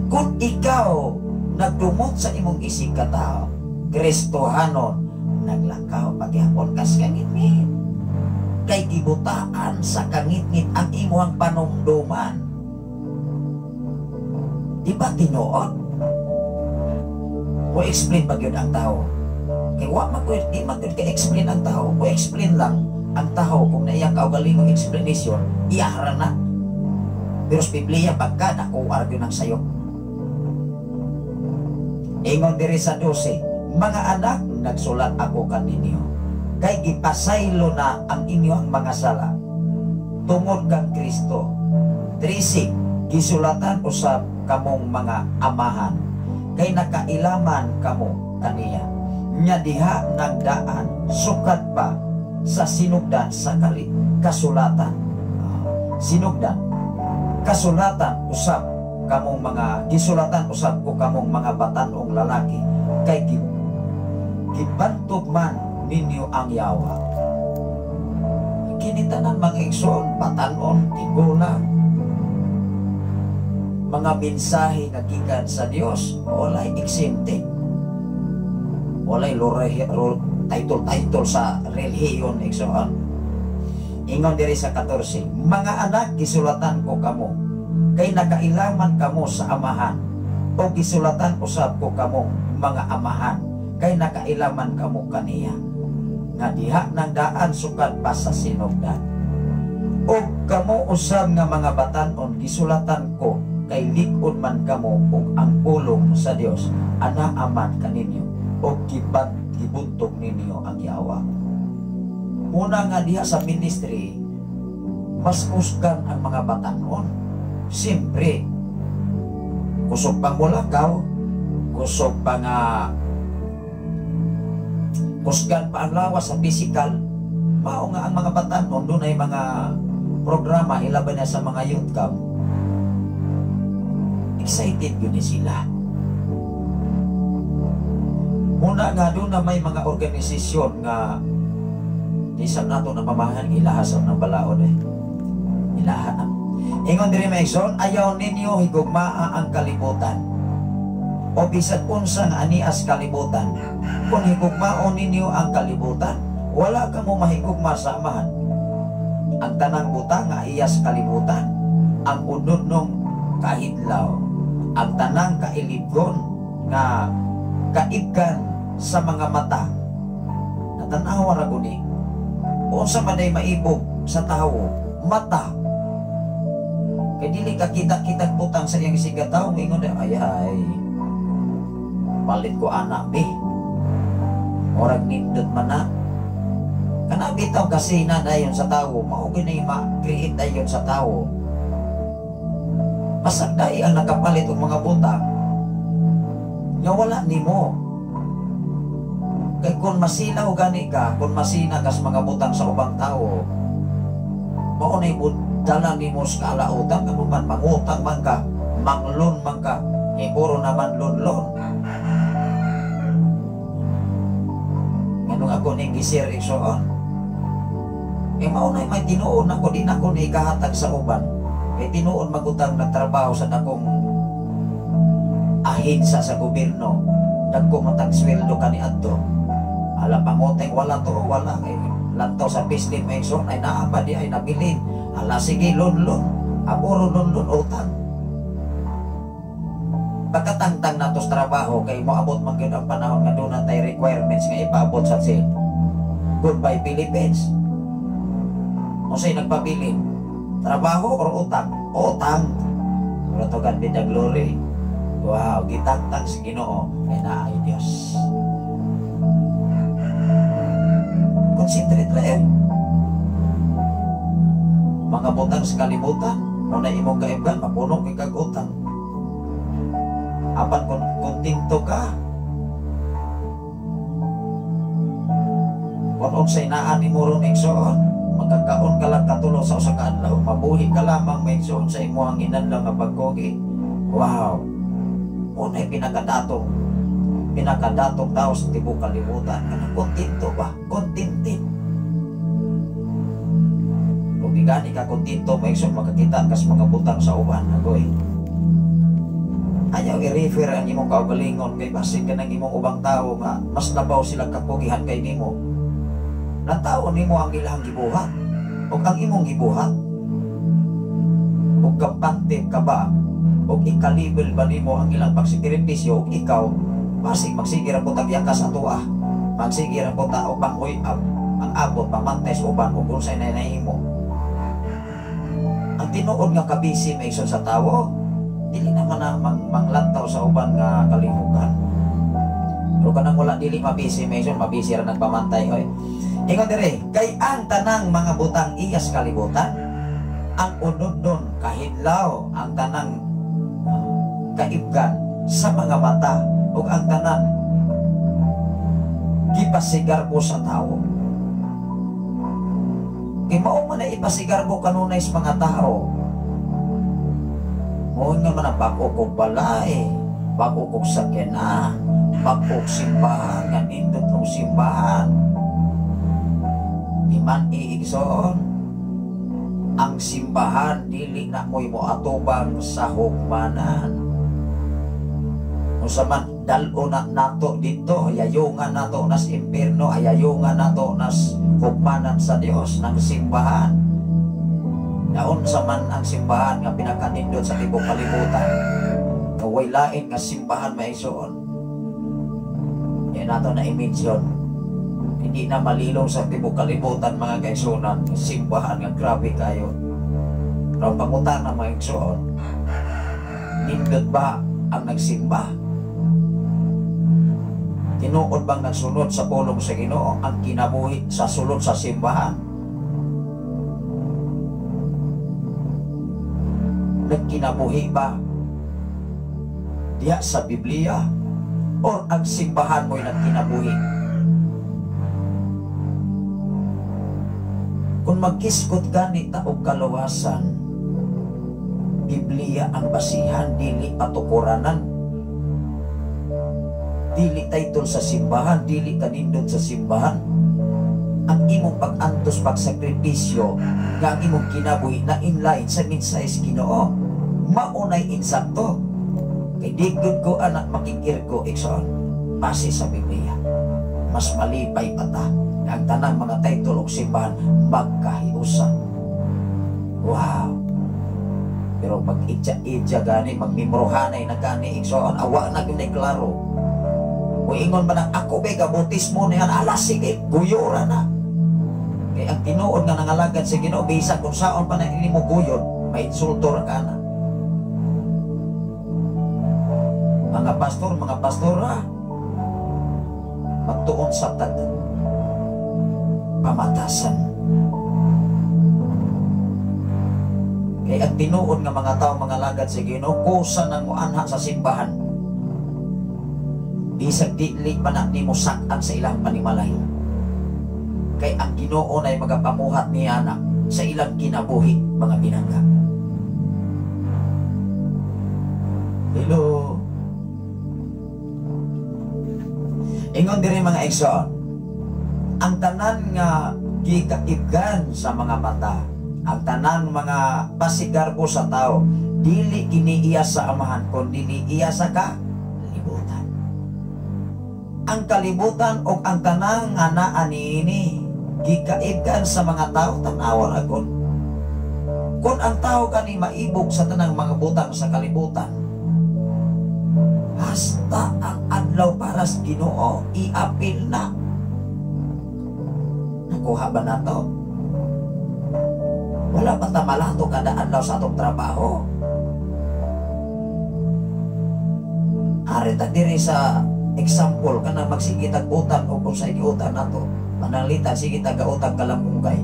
Kung ikaw nagdumot sa imong isig katawo, Kristohanon, naglakaw pagyapon kas kangitngit. Kay gibutaan sa kangitngit ang imong panumduman. Di ba tinuod? Mo explain pa gyud ang tao. Kay wa man gyud, di man gyud ka-explain ang tao. Mo explain lang ang tao kung naiyang kaugalingong explanation, iyahara na. Pero sa Biblia pagka nakuha gyud ang sayo. Ingon diri sa 12, mga anak, nagsulat ako kaninyo kay gipasaylo na ang inyong mga sala tungod kang Kristo. 13, gisulatan usab kamong mga amahan kay nakailaman kamo kaniya. Nya diha nagdaan sukat pa sa sinugdan sa kasulatan. Sinugdan kasulatan usab kamong mga gisulatan usab ko kamong mga batan-ong lalaki kay gibantog man ninyo ang yawa. Kini tanan mga igsoon, batan-on, tigulang, mga mensahe nga gikan sa Dios, walay exempted. Walay title-title sa relihiyon igsoon. Ingon diri sa 14, mga anak, gisulatan ko kamo kay nakailaman kamo sa amahan, o gisulatan usab ko kamo mga amahan kay nakailaman kamo kaniya. nga diha nang daan sukad pa sa sinugdan. Og kamo usab nga mga batan-on, gisulatan ko kay lig-on man kamo ug ang pulong sa Dios anaa man kaninyo ug gibuntog ninyo ang yawa. Muna nga diha sa ministry, mas kusgan ang mga batan-on. Siyempre, kusog pang mulakaw, kusog pa nga kusgan pa ang lawas sa physical, mao nga ang mga batan-on dunay mga programa ilaban na sa mga youth camp. Excited yun ni sila. Muna nga doon na may mga organisasyon nga di sa nato na pamahan ilahas ang balaod eh. Ilahan na. Ingon diri, mga igsoon, ayaw ninyo higugmaa ang kalibutan o bisan unsa nga anias kalibutan. Kung higugmaon ninyo ang kalibutan, wala kamo mahigugma sa Amahan. Ang tanang butang nga iya sa kalibutan, ang unodnong kahidlaw, ang tanang kailibgon nga kaibgan sa mga mata. Natanawa ra guni. Unsa man day maibog sa tawo? Mata. Kay dili ka kita-kita butang sa iyang sigataw, ingon ay ay palit ko anak bi. Murag nindot man na. Kana bitaw kasi na dayon sa tawo, mao gyud ma-create dayon sa tawo. Pasagday ang nakapalit og mga butang nga wala nimo. Kay kung masilaw gani ka, kung masina ka sa mga butang sa ubang tao, mao nay dala nimo sa kalautan, kamo man mangutang man ka, manglon man ka, eh puro naman lon-lon. Nganong ako ning gisir igsoon? Eh mao nay may tinuod nako, di nako ni kahatag sa uban. Kay tinuod magutang nagtrabaho sa dakong ahensa sa gobyerno, dagko matag sweldo kaniadto. Ala panguteng wala to, wala kay lantaw sa payslip may igsoon ay naa pa di ay nabilin. Ala sige lon-lon, apuro lon-lon utang. Pagkatangtang nato sa trabaho kay moabot man gyud ang panahon nga doon natay requirements nga ipaabot sa sale. Goodbye Philippines. Unsay nagpabilin? Trabaho or utang? Utang. Pero to God be the glory. Wow, gitangtang sa Ginoo kay naay Dios. Concentrate ra eh. Mga butang sa kalibutan, muna imong kaibgan, mapuno kay kag utang. Apan kung kontento ka, kung unsay naa nimo ron igsoon, magkakaon ka lang katulo sa usa ka adlaw, mabuhi ka lamang may igsoon sa imong inadlaw nga pagkugi. Wow, unay pinakadatong tao sa tibuok kalibutan. Kanang kontento ba? Contented. Kung di gani ka kontento, may igsoon makakita ka sa mga butang sa uban. Agoy. Ayaw i-refer ang imong kaugalingon kay basin ka ng imong ubang tao nga mas labaw silang kapugihan kay nimo. Nataon nimo ang ilang gibuhat o ang imong gibuhat. O kampante ka ba o ikalibel ba nimo ang ilang pagsakripisyo o ikaw basig magsige ra po tagyakas ato ah. Magsige ra po ta o panguyab ang abot pamantay sa uban o unsay na nahimo. Ang tinuod nga kabisi may igsoon sa tawo, dili naman na manglantaw sa uban nga kalihukan. Pero kanang wala dili mabisi may igsoon, mabisi ra nagpamantay oy. Ingon dire, kay ang tanang mga butang iyas kalibutan, ang unod-nun kahidlaw, ang tanang kaibgan sa mga mata ug ang tanan gipasigarbo sa tawo. Kay mao man na ipasigarbo kanunay sa mga tao. Mao nga man ang bag-o kog balay, bag-o kog sakyanan, bag-o kog simbahan, nga nindot og simbahan. Di man iigsoon, ang simbahan dili na mo'y moatubang sa hukmanan. Unsa man dal-o na nato dito, ayayungan nato nas impierno, ayayungan nato nas hukmanan sa Dios ng simbahan. Naunsa man ang simbahan nga pinakanindot sa tibuok kalibutan, nga way lain nga simbahan maigsoon. Yan nato na i-mention. Hindi na malilong sa tibok kalibutan, mga kaigsunan, simbahan nga grabe kayo. Pero pangutana, mga igsoon, nindot ba ang nagsimba? Tinuod bang nagsunod sa pulong sa Ginoo ang kinabuhi sa sulod sa simbahan? Nagkinabuhi ba diya sa Biblia or ang simbahan mo'y nagkinabuhi? Kung magkiskot gani ta og kaluwasan, Biblia ang basihan, dili patukuranan, dili title sa simbahan, dili kanindot sa simbahan. Ang imong pag-antos, pagsakripisyo, nga ang imong kinabuhi na inline sa mensahe sa Ginoo, maunay insakto. Kay di gud ko anak makikirko, igsoon, base sa Biblia. Mas malipay pa ta nga ang tanang mga title og simbahan magkahiusa. Wow! Pero mag-idya-idya gani, magmimrohanay na gani, igsoon, awa na gyud klaro. O ingon ba nang ako ba gabutismo niyan, ala sige, guyora na. Kay ang tinuod nga nangalagad sa Ginoo, bisan kung saon pa na ini mo guyod, may insulto ra ka na. Mga pastor, mga pastora, magtuon sa tag pamatasan. Kay ang tinuod nga mga tao mga lagad sa Ginoo, kusa nang muanha sa simbahan. Bisag dili pa na nimo sak-an sa ilang panimalay. Kay ang Ginoo nay magapamuhat niya na sa ilang kinabuhi, mga binangga. Hello. Ingon diri, mga igsoon, ang tanan nga gikaibgan sa mga mata, ang tanan mga pasigarbo sa tao, dili kini iya sa Amahan, kundi niiya sa kalibutan. Ang kalibutan o ang tanang nga naa niini gikaibgan sa mga tao, tan-awa ra gud. Kung ang tao kani maibog sa tanang mga butang sa kalibutan, hasta ang adlaw para sa Ginoo iapil na. Nakuha ba nato? Wala pa ta malato kada adlaw sa atong trabaho. Ari ta diri sa example kanang magsige tag utang o kung sa giutang nato, mananglitan sige tag utang kalamunggay.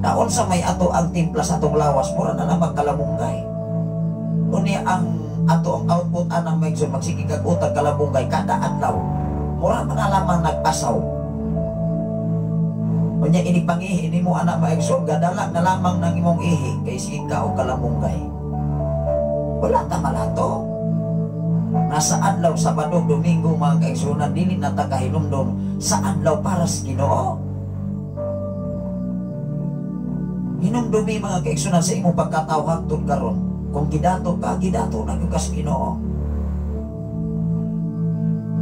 Naon sa may ato ang timpla sa atong lawas, mura na lamang kalamunggay. Unya ang ato ang output anang may magsige kag utang kalamunggay kada adlaw, mura man na lamang nagpasaw. Unya ini pangihi nimo anak maigsoon, gadala na lamang ng imong ihi kay sige ka og kalamunggay. Wala ta malato. Nasa adlaw Sabado, Domingo, mga kaigsunan, dili na ta kahinumdom sa adlaw para sa Ginoo. Hinumdumi, mga kaigsunan, sa imong pagkatao hangtod karon. Kung gidato ka, gidato na gyud ka sa Ginoo.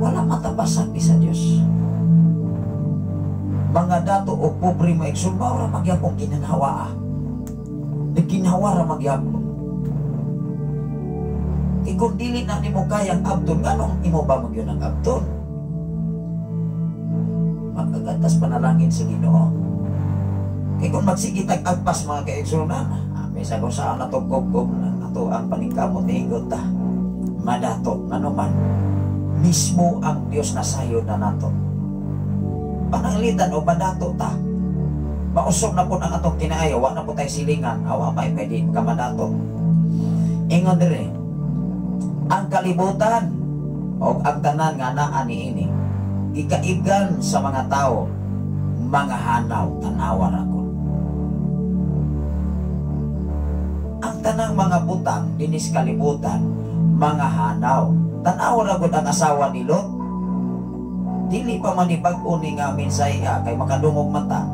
Wala matabasan di sa Dios. Mga dato o pobre, mga igsoon, mao ra magyapong ginhawa. Nagginhawa ra magyapon. Kay kung dili na nimo kayang abton, nganong imo ba magyun ang abton? Magagatas panalangin sa Ginoo. Kay kung magsige tag agpas, mga kaigsunan, may sagon saan ato gobgob na ato ang paningkamot ni ingot ta. Madato ngano man mismo ang Dios nasayod na nato. Pananglitan o madato ta. Mausok na po ang atong kinaayo, wa na po tayo silingan, awa may pwede ka madato. Ingon dire, ang kalibutan o ang tanan nga naa niini gikaibgan sa mga tao, mga hanaw, tanawa ra ko. Ang tanang mga butang dinis kalibutan, mga hanaw, tanawa ra gud ang asawa ni Lot. Dili pa man ibag-o ni nga mensahe kay makadungog mata.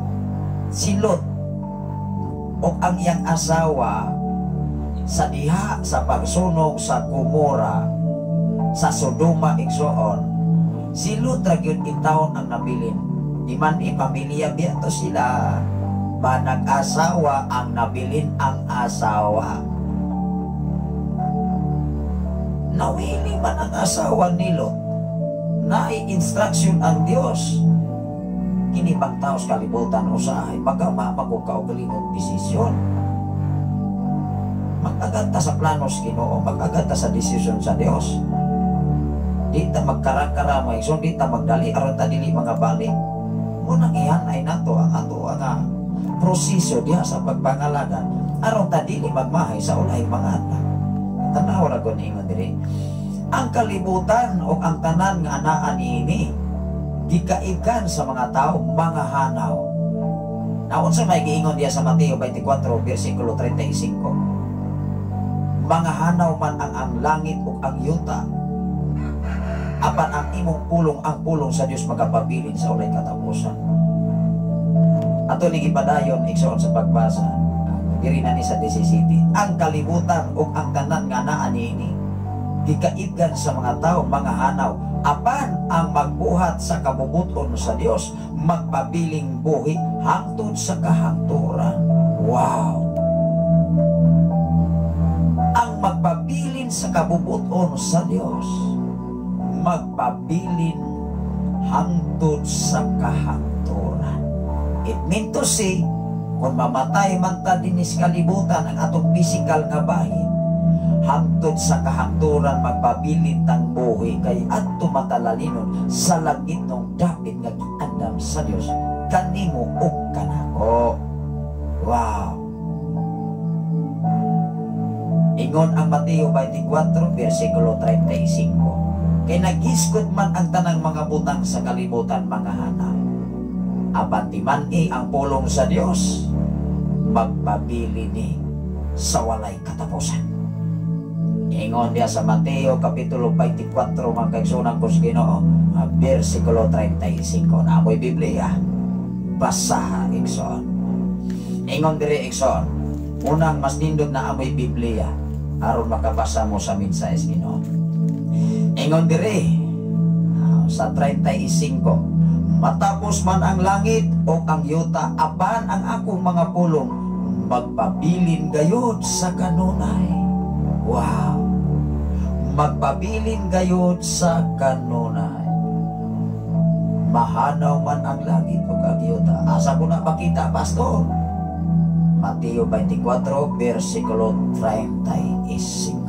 Si Lot o ang iyang asawa sa diha sa pagsunog sa Gomora, sa Sodoma, igsoon, si Lot ra gyud intawon ang nabilin. Di man ipamilya biya to sila, ba nag-asawa ang nabilin ang asawa. Nawili man ang asawa ni Lot, nai-instruction ang Dios. Kini bang tao sa kalibutan, usahay magama ko kaugalingong desisyon. Mag-agad ta sa plano sa Ginoo, mag-agad ta sa desisyon sa Dios. Di ta magkarakara, mga igsoon, di ta magdali aron ta dili mga bali. Munang ihanay nato ang ato ang proseso diha sa pagpangalagan aron ta dili magmahay sa ulahing mga anak. Tanaw ra kon ingon diri. Ang kalibutan o ang tanan nga anaa niini gikaibgan sa mga tao, mga hanaw. Naunsa may giingon diha sa Mateo 24 versikulo 35? Mga hanaw man ang langit ug ang yuta, apan ang imong pulong, ang pulong sa Dios, magapabilin sa walay katapusan. Ato ning ipadayon, igsoon, sa pagbasa. Diri na ni sa 17. Ang kalibutan ug ang tanan nga naa niini gikaibgan sa mga tao, mga hanaw, apan ang magbuhat sa kabubuton sa Dios magpabiling buhi hangtod sa kahangturan. Wow! Ang magpabilin sa kabubuton sa Dios magpabilin hangtod sa kahangturan. It mean to say, kung mamatay man ta dinis kalibutan, ang atong physical nga bahin, hangtod sa kahangturan magpabilin tang buhi kay adto matalalinon sa langit ng dapit nga giandam sa Dios kanimo ug kanako. Wow! Ingon ang Mateo 24 versikulo 35. Kay nagiskot man ang tanang mga butang sa kalibutan, mga hanaw, apan timan-i ang pulong sa Dios magpabili ni sa walay katapusan. Ingon diya sa Mateo Kapitulo 24, mga kaigsunan ko sa Ginoo, versikulo 35. Naamoy Biblia. Basaha, igsoon. Ingon diri, igsoon. Unang mas nindot na amoy Biblia aron makabasa mo sa mensahe sa Ginoo. Ingon diri sa 35, matapos man ang langit o ang yuta, apan ang akong mga pulong magpabilin gayod sa kanunay. Wow! Magpabilin gayod sa kanunay. Mahanaw man ang langit o ang yuta. Asa ko na makita, Pastor? Mateo 24, versikulo 35.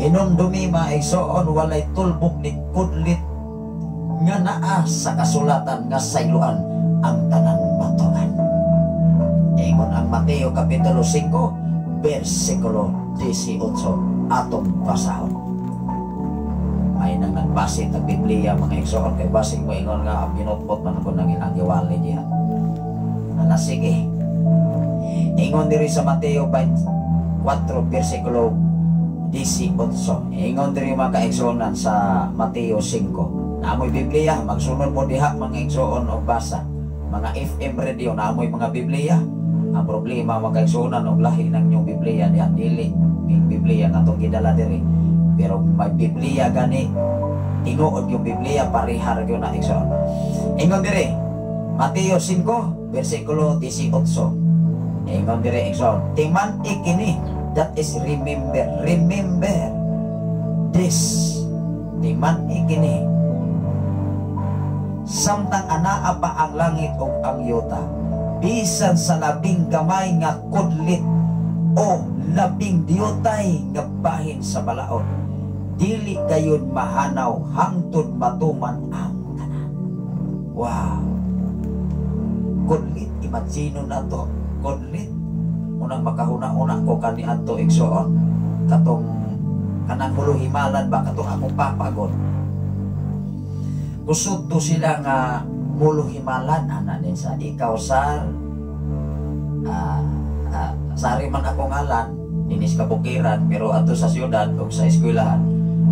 Hinumdumi, mga igsoon, walay tulbok ni kudlit nga naa sa kasulatan nga sayloan ang tanan matuman. Ingon ang Mateo Kapitulo 5, versikulo 18, atong basahon. May nang nagbase tag Biblia, mga igsoon, kay basing mo ingon nga binotbot man ko nang ilang giwali diha. Ala, sige. Ingon diri sa Mateo 24 versikulo 18. Ingon diri, mga kaigsuonan, sa Mateo 5. Naamoy Biblia, magsunod mo diha, mga igsoon, og basa. Mga FM radio, naamoy mga Biblia. Ang problema, mga kaigsuonan, og lahi ng inyong Biblia diha, dili ning Biblia nga atong gidala diri. Pero may Biblia gani, tinuod yung Biblia, parehar gyud na, igsoon. Ingon diri, Mateo 5 versikulo 18. Ingon diri, igsoon, timan ikini, that is remember, remember this. Timan ikini, samtang anaa pa ang langit ug ang yuta, bisan sa labing gamay nga kudlit o labing diutay nga bahin sa balaod, dili gayud mahanaw hangtod matuman ang tanan. Wow! Kudlit, imagine na to, kudlit. Unang makahuna-una ko kani adto, igsoon, katong kanang huluhimalan ba, katong akong papagod. Kusod to sila nga muluhimalan ana din sa ikaw sar sari man ako ngalan dinis kabukiran, pero ato sa syudad ug sa eskwelahan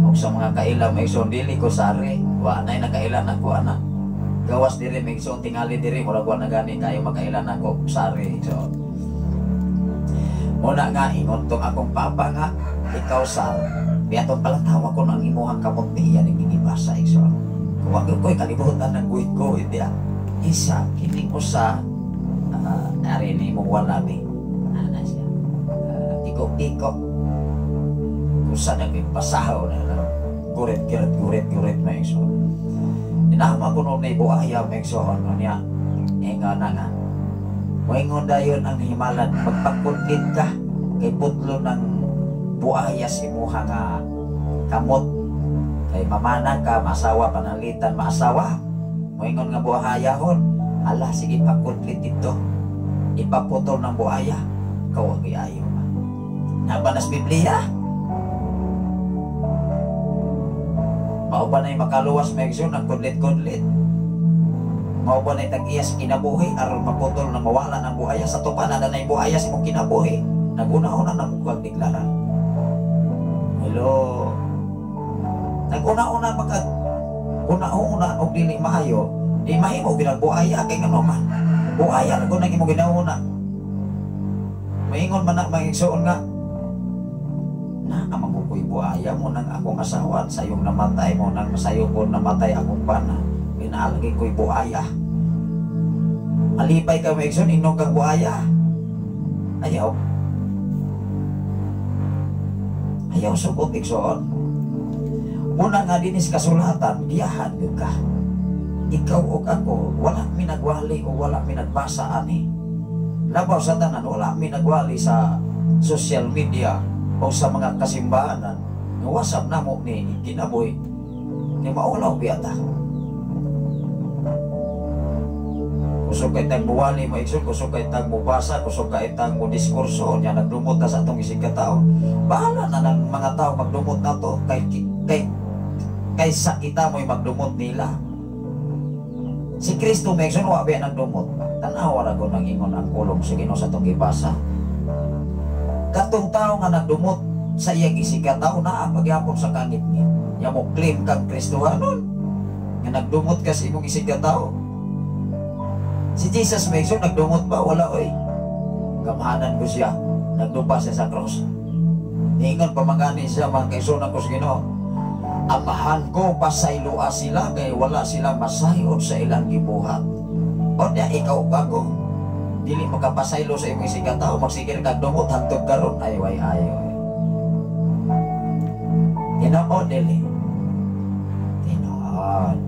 ug sa mga kaila, may igsoon, dili ko sari, wa nay nakailan ako ana. Gawas diri, may igsoon, tingali diri murag wa na gani kayo makailan ako sari. Igsoon, muna nga ingon tong akong papa nga ikaw sar biaton palang tawa ko ang imuhang kamot niya ning gibasa, igsoon. Wa gyud ko'y kalibutan ng guhit-guhit diya. Isa, kining usa, ari ni mong walabi. Ana siya. Tiko-tiko. Kusa na ko'y pasahaw na. Gurit, gurit, gurit, gurit na, igsoon. Inama kuno ni buaya, mga igsoon, niya. Ingon na nga. Moingon dayon ang himalan, magpakudlit ka kay putlo ng buaya sa imuha nga kamot. Kay mamana ka, maasawa, pananglitan, maasawa. Moingon nga buhayahon, ala, sige, pakudlit dito. Ipaputol ng buhaya, kawagi ayo. Nabanas Biblia? Mao ba na'y makaluwas, mga igsoon, ang kudlit-kudlit? Mao ba na'y tag-iyas kinabuhi aron maputol na mawala ng buhaya sa tupan na na'y buhaya sa imong kinabuhi? Naguna-una na mo kag deklarar. Hello. Naguna-una magka una-una og dili maayo, di mahimo ginag buhaya kay ngano man. Buhaya ra gud nang imong ginauna. Maingon man na mga igsoon nga naa man ko ko'y buhaya mo nang akong asawa sayong namatay mo nang sayo ko namatay akong bana. Pinaalagi ko'y buhaya. Alipay ka mga igsoon, inog kang buhaya. Ayaw. Ayaw sugot igsoon. Muna nga dinis kasulatan, giyahan gyud ka. Ikaw o ako, wala mi nagwali o wala mi nagbasa ani. Labaw sa tanan, wala mi nagwali sa social media o sa mga kasimbahanan. Nga wasap na mo ni kinabuhi. Kay maulaw biyata. Kusog kay tang buwali mo igsoon, kusog kay tang mubasa, kusog kay tang mo diskurso nya nagdumot ta sa atong isig ka tao. Bahala na ng mga tao magdumot na to kay sa kita mo'y magdumot nila. Si Kristo may igsoon wa biya nagdumot. Tan-awa ra gud nang ingon ang kulong sa Ginoo sa atong gibasa. Katong tao nga nagdumot sa iyang isig ka tao naa pagyapon sa kangitngit. Nya mo claim kang Kristohanon nga nagdumot ka sa imong isig ka tao. Si Jesus may igsoon nagdumot ba? Wala oy. Gamhanan ko siya. Nagdupa siya sa cross. Niingon pa mangani siya mga kaigsuonan ko sa Ginoo. Amahan ko pasayloa sila kay wala sila masayod sa ilang gibuhat. Onya ikaw ka ko. Dili makapasaylo sa imong isig ka tao, magsigil kag dumot hangtod karon ay way ayo. Tinuod dili. Tinuod.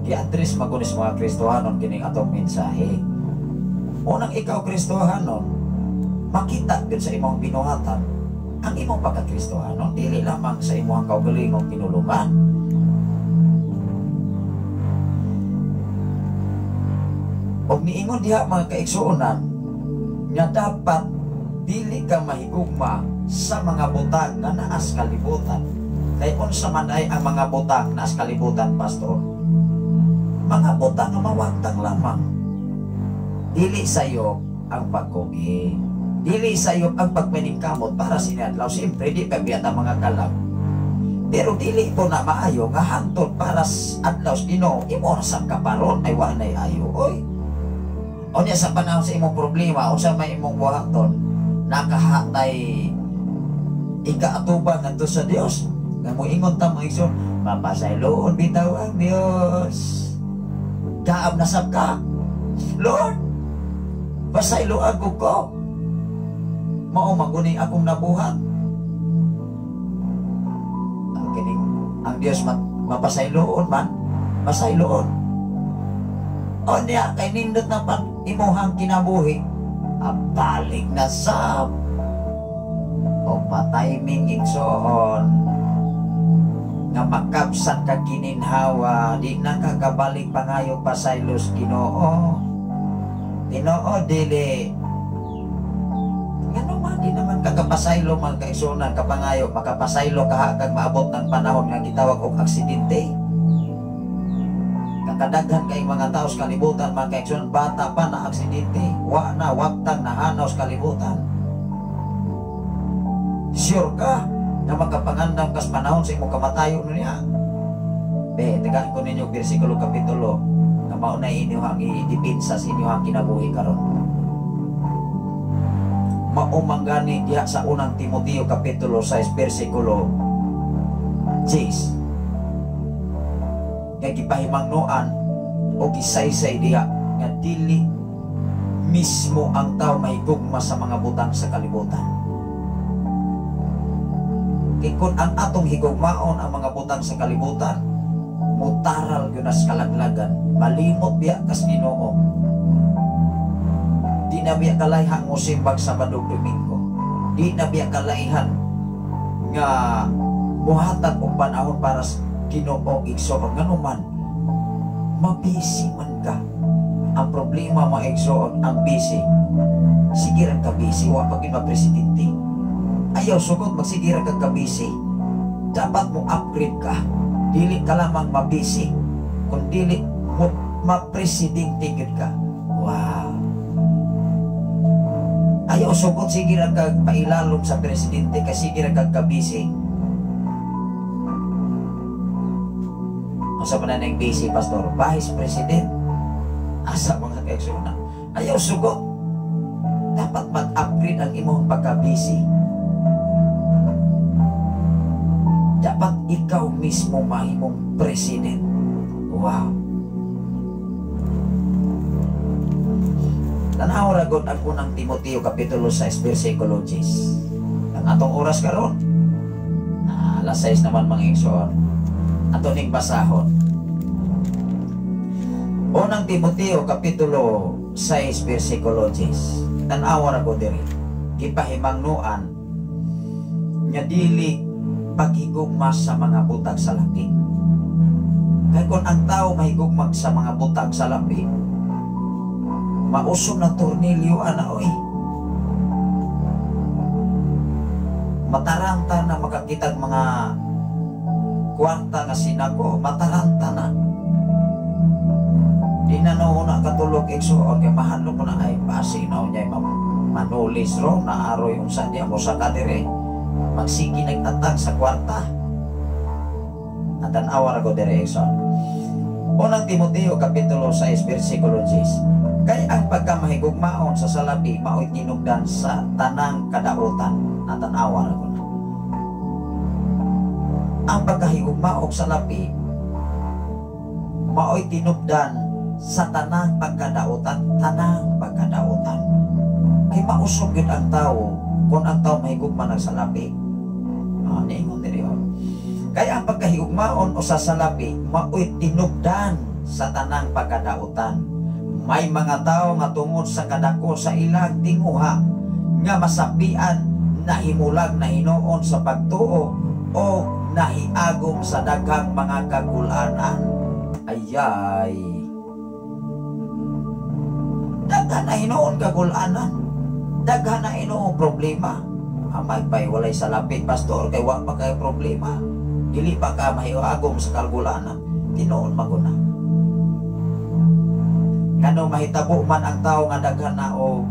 Gi-address magunis mga Kristohanon kining atong mensahe. Unang ikaw Kristohanon, makita gyud sa imong binuhatan ang imong pagka-Kristohanon, dili lamang sa imong kaugalingong kinulungan. Og niingon diha mga kaigsuonan nga dapat dili ka mahigugma sa mga butang nga naas kalibutan. Kay unsa man ay ang mga butang naas kalibutan, pastor? Mga butang nga mawagtang lamang. Dili sayo ang pagkugi. Dili sayo ang pagpaningkamot para sinadlaw. Siyempre, di pa biyata mga kalag. Pero dili po na maayo nga hangtod para adlaw sa Ginoo, imo ra sa kaparon ay wa nay ayo. Oy. Unya sa panahon sa imong problema, unsa may imong buhaton, nakahatay ikaatubang ngadto sa Dios. Nga moingon ta mga igsoon, mapasayloon bitaw ang Dios. Kaab na sab ka. Lord, pasayloan ko ko. Mao maguni akong nabuhat. Ang kining ang Dios mapasayloon man, pasayloon. Onya kay nindot na pag imuhang kinabuhi, abalik na sab. O patay ming igsoon nga makabsat ka gininhawa, di na kakabalik pangayo pasaylos Ginoo. Ginoo dili. Ngano man di naman kakapasaylo mga kaigsuonan kapangayo, makapasaylo ka kag maabot ng panahon nga gitawag og aksidente. Kakadaghan kay mga tao sa kalibutan mga kaigsuonan, bata pa na aksidente, wa na wagtang nahanaw sa kalibutan. Sure ka na makapangandam kas panahon sa imong kamatayon niya. Be, tagaan ko ninyo bersikulo kapitulo nga mao na inyo ang idipinsa sa inyo ang kinabuhi karon. Mao man gani diha sa unang Timoteo kapitulo 6 bersikulo 6. Kay gipahimangnoan o gisaysay diha nga dili mismo ang tao mahigugma sa mga butang sa kalibutan. Kay kung ang atong higugmaon ang mga butang sa kalibutan, Mutaral gyud nas kalaglagan, malimot biya kas Ginoo. Di na biya kalayhan mo simbag Sabado, Domingo. Di na biya kalayhan nga muhatag og panahon para sa Ginoo, igsoon. Nganuman mabisi man ka. Ang problema, mga igsoon, ang busy. Sige ra ka busy, wa pa gyud presidente. Ayaw sugot, magsige ra ka busy. Dapat mo upgrade ka. Dili ka lamang mabisi, kun dili mo mapresidente gyud ka. Wow. Ayaw sugot, sige ra ka pailalom sa presidente kasi sige ra ka kabisi. Unsa man ang busy, pastor? Vice President. Asa, mga kaigsuonan? Ayaw sugot. Dapat mag-upgrade ang imong pagka-busy. Dapat ikaw mismo mahimong president. Wow. Tanaw ra gud ang unang Timoteo kapitulo 6 versikulo 10. Ang atong oras karon, alas 6 naman, mga igsoon. Ato ning basahon. Unang Timoteo kapitulo 6 versikulo 10. Tan-awa ra ko diri. Gipahimangnoan nga dili paghigugma sa mga butang sa lapi. Kay kung ang tao mahigugmag sa mga butang sa lapi, mausom na tornilyo ana oy. Mataranta na makakitag mga kwarta nga sinago, mataranta na. Di na noon na katulog, igsoon, kay mahadlok ko na ay basi na niya manulis ro na aroy unsa diya mo sa kadire. Magsigi nagtatag sa kwarta. At tan-awa ra ko dire, igsoon. Unang Timoteo kapitulo 6 versikulo 10. Kay ang pagkamahigugmaon sa salapi mao'y tinugdan sa tanang kadautan. At tan-awa ra ko na. Ang pagkahigugmaog sa lapi mao'y tinubdan sa tanang pagkadautan, tanang pagkadautan. Kay mausog yun ang tao kung ang tao mahigugma ng salapi. Niingon diri oh. Kaya ang pagkahigugmaon o sa salapi mao'y tinubdan sa tanang pagkadautan. May mga tao nga tungod sa kadako sa ilang tinguha nga masapian, nahimulag na hinuon sa pagtuo o nahiagom sa daghang mga kagulanan. Ayay. Daghan na hinuon kagulanan. Daghan na hinuon problema. Amay pa'y walay salapi, pastor, kay wa pa kay problema. Dili pa ka mahiagom sa kagulanan. Tinuon maguna. Ngano mahitabo man ang tao nga daghan na o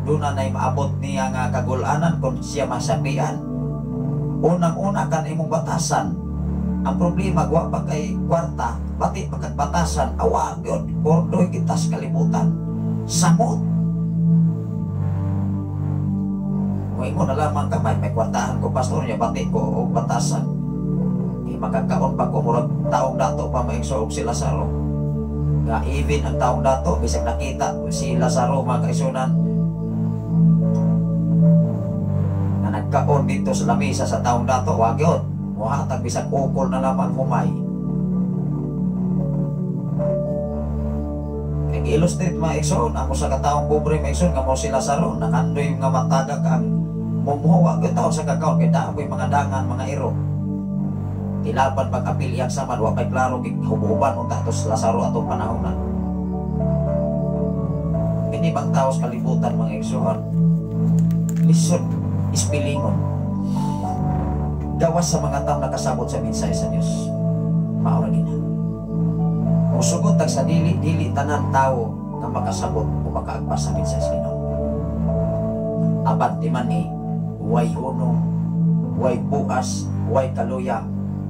doon na na'y maabot niya nga kagulanan kung siya masapian. Unang-una kan imong batasan. Ang problema, wa pa kay kwarta, bati pa kag batasan, awa gyud, bordoy kita sa kalibutan. Samot. Moingon na lamang ka, may kwartahan ko, pastor niya, bati ko og batasan. Di makakaon pa ko, murag taong dato pa maigsoog si Lazaro. Nga even ang taong dato, bisag nakita si Lazaro, mga kaisunan, na nagkaon dito sa lamisa sa taong dato, wag yun. Muhatag bisag ukol na lamang humay. Kay illustrate mga igsoon, ako sa kataong pobre mga igsoon, nga mo si Lazaro, nakandoy nga matagak ang mumuha, wag yun taon sa kakaon, kay daapoy mga dangan, mga iro. Tilaban pag-apil iyang saman, wa pa'y klaro, hububan unta atos Lazaro atong panahon na. Kini bang tao sa kalibutan mga igsoon? Lisod ispilingon. Gawas sa mga taong nakasabot sa mensahe sa Dios. Mao ra gina. Musugot tag sa dili dili tanan tawo nga makasabot o makaagpas sa mensahe sa Ginoo. Apan ti man ni way hunong, way buas, way kaluya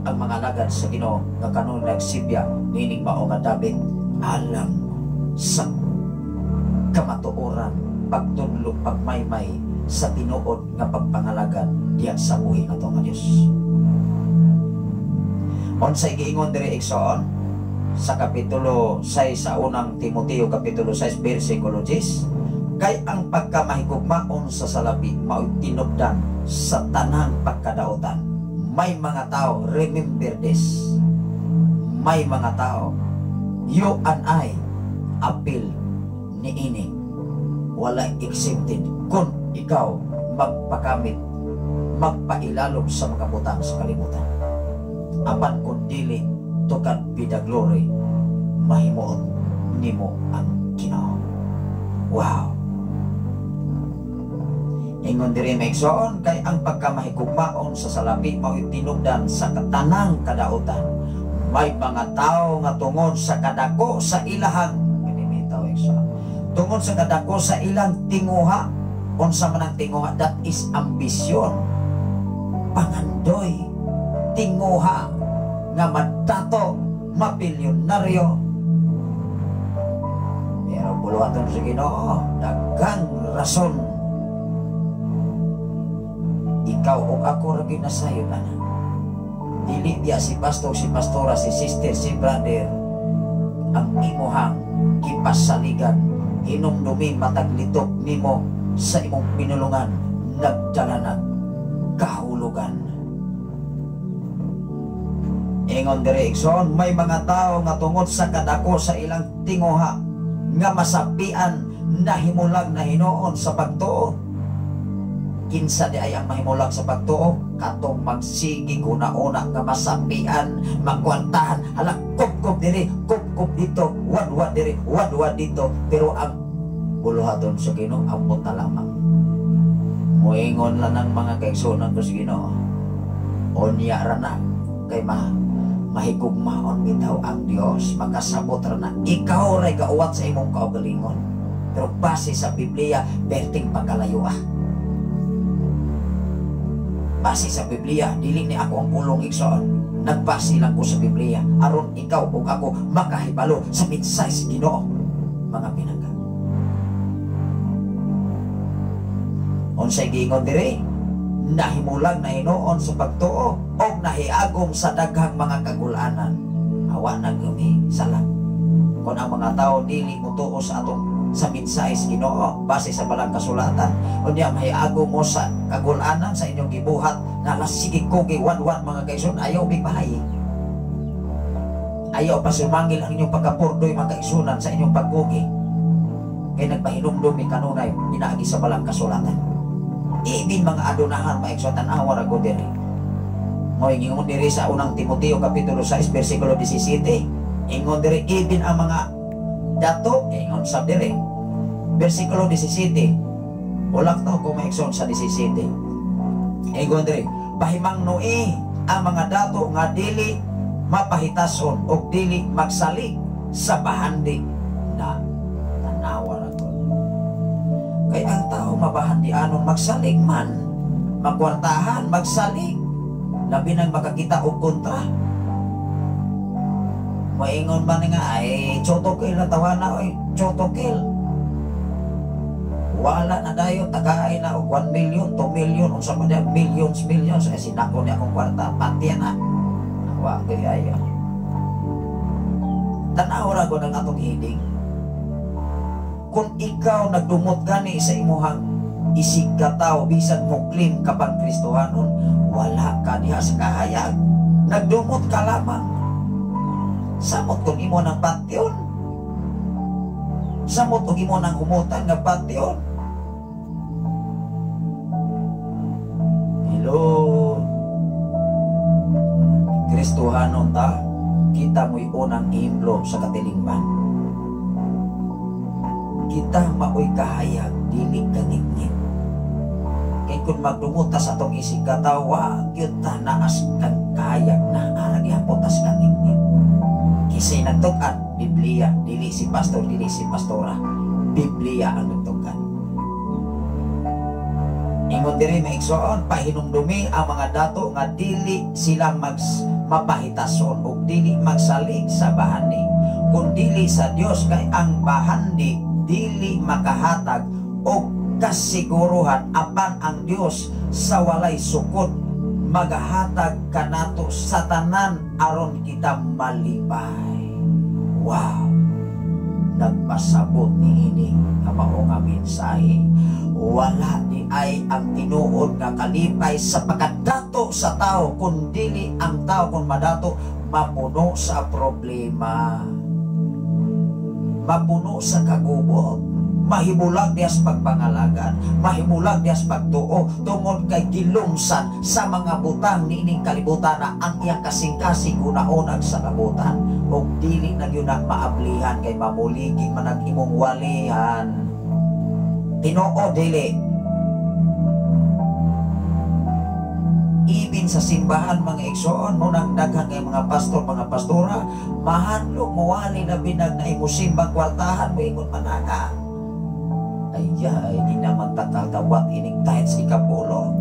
ang mga alagad sa Ginoo nga kanon nagsibya nining mao nga David alang sa kamatuoran, pagtudlo, pagmaymay sa tinuod nga pagpangalagad diya sa buhi ato nga Dios. Unsay giingon diri igsoon sa kapitulo 6 sa unang Timoteo kapitulo 6 versikulo 10, kay ang pagkamahigugmaon sa salapi mao'y tinubdan sa tanang pagkadaotan. May mga tao, remember this, May mga tao, you and I, apil niini. Wala exempted kung ikaw magpakamit, magpailalom sa mga butang sa kalibutan. Apan kung dili, to God be the glory, mahimuot nimo ang Ginoo. Wow! Ingon diri, maigsoon, kay ang pagkamahigugmaon sa salapi mao'y tinubdan sa katanang kadautan. May mga tao nga tungod sa kadako sa ilahang pinimitaw, igsoon. Tungod sa kadako sa ilang tinguha, unsa man ang tinguha, that is ambisyon. Pangandoy, tinguha nga madato, mabilyonaryo. Pero buluhaton sa Ginoo, daghang rason, ikaw o ako ra gyud nasayod ana. Dili diya si pastor, si pastora, si sister, si brother ang imuhang gipasaligan. Hinumdumi matag litok nimo sa imong pinulungan, nagdala nag kahulugan. Ingon diri, igsoon, may mga tao nga tungod sa kadako sa ilang tinguha nga masapian, nahimulag na hinuon sa pagtuo. Kinsa di ay ang mahimulag sa pagtuo? Katong magsigi una-una nga masapian, magkwartahan, hala, kup diri, kup dito, wadwad diri, wadwad dito, pero ang buluhaton sa Ginoo, ambot na lamang. Moingon lang ng mga kaigsunan ko sa Ginoo. Unya ra na kay mahigugmaon bitaw ang Dios, makasabot ra na. Ikaw ray gauwat sa imong kaugalingon. Pero base sa Biblia, perting pagkalayo ah. Base sa Biblia, dili ni ako ang pulong, igsoon. Nagbase lang ko sa Biblia aron ikaw ug ako makahibalo sa mensahe sa Ginoo, mga pinangga. Unsay giingon diri? Nahimulag na hinuon sa pagtuo og nahiagom sa daghang mga kagulanan. Awa na gumi sala. Kung ang mga tao dili motuo sa atong sa mensahe sa Ginoo base sa balang kasulatan, unya mahiagom mo sa kagulanan sa inyong gibuhat nga sige kugi wan-wan, mga kaigsoon, ayaw mibahay. Ayaw pa sumangil ang inyong pagkapurdoy, mga kaigsunan, sa inyong pagkugi. Kay nagpahinumdum ni kanunay pinaagi sa balang kasulatan. Ibin mga adunahan, maigsoon, tan-awa ra ko diri. Mo ingon diri sa unang Timoteo kapitulo 6 bersikulo 17. Ingon diri, ibin ang mga dato, ingon sab diri. Bersikulo 17. Ulak taw ko, maigsoon, sa 17. Ingon diri, pahimangnoe ang mga dato nga dili mapahitason og dili magsalig sa bahandi na tanawa ra ko. Kay ang tao mabahandianon, magsalig man, magkwartahan, magsalig, labi nang makakita og kontra. Maingon man nga, ay, chotokil na tawana, oy, chotokil. Wala na dayon, tagaay na og 1 million, 2 million, unsa man diya, millions, millions, ay sinako ni akong kwarta, pati na. Wa kay ayo. Tanaw ra ko ng atong hiding. Kung ikaw nagdumot gani sa imuhang isig katawo, bisan mo claim ka pang Kristohanon, wala ka diha sa kahayag. Nagdumot ka lamang. Samot kung imo ng panteon. Samot kung imo ng humutan nga panteon. Hello. Kristohanon ta, kita mo'y unang ehemplo sa katilingban. Kita maoy kahayag, dili kangitngit. Kay kung magdumot ta sa atong isig katawa, gyud ta naas kang kahayag na ara gihapon tas kangitngit. Kisay nagtug-an, Biblia, dili si pastor, dili si pastora. Biblia ang nagtug-an. Ingon diri, maigsoon, pahinumdumi ang mga dato nga dili sila mapahitason og dili magsalig sa bahandi. Kung dili sa Dios, kay ang bahandi dili makahatag og kasiguruhan, apan ang Dios sa walay sukod magahatag kanato sa tanan aron kita malipay. Wow! Nagpasabot niini nga mao nga mensahe. Wala ni ay ang tinuod nga kalipay sa pagkadato sa tao, kun dili ang tao kung madato Mapuno sa problema, mapuno sa kagubot, mahimulag diha sa pagpangalagad, mahimulag diha sa pagtuo, tungod kay gilumsan sa mga butang niining kalibutan na ang iyang kasing-kasing hunaon sa kabutan, ug dili na gyud na maablihan kay mamuligi man ang imong walihan. Tinuod dili? Ibin sa simbahan, mga igsoon mo nang daghan kay mga pastor, mga pastora, mahandlok mowali na binag na imo simbang kwartahan mo ingon manaka. Ay ay di naman takatawat inig tithes ikapulo.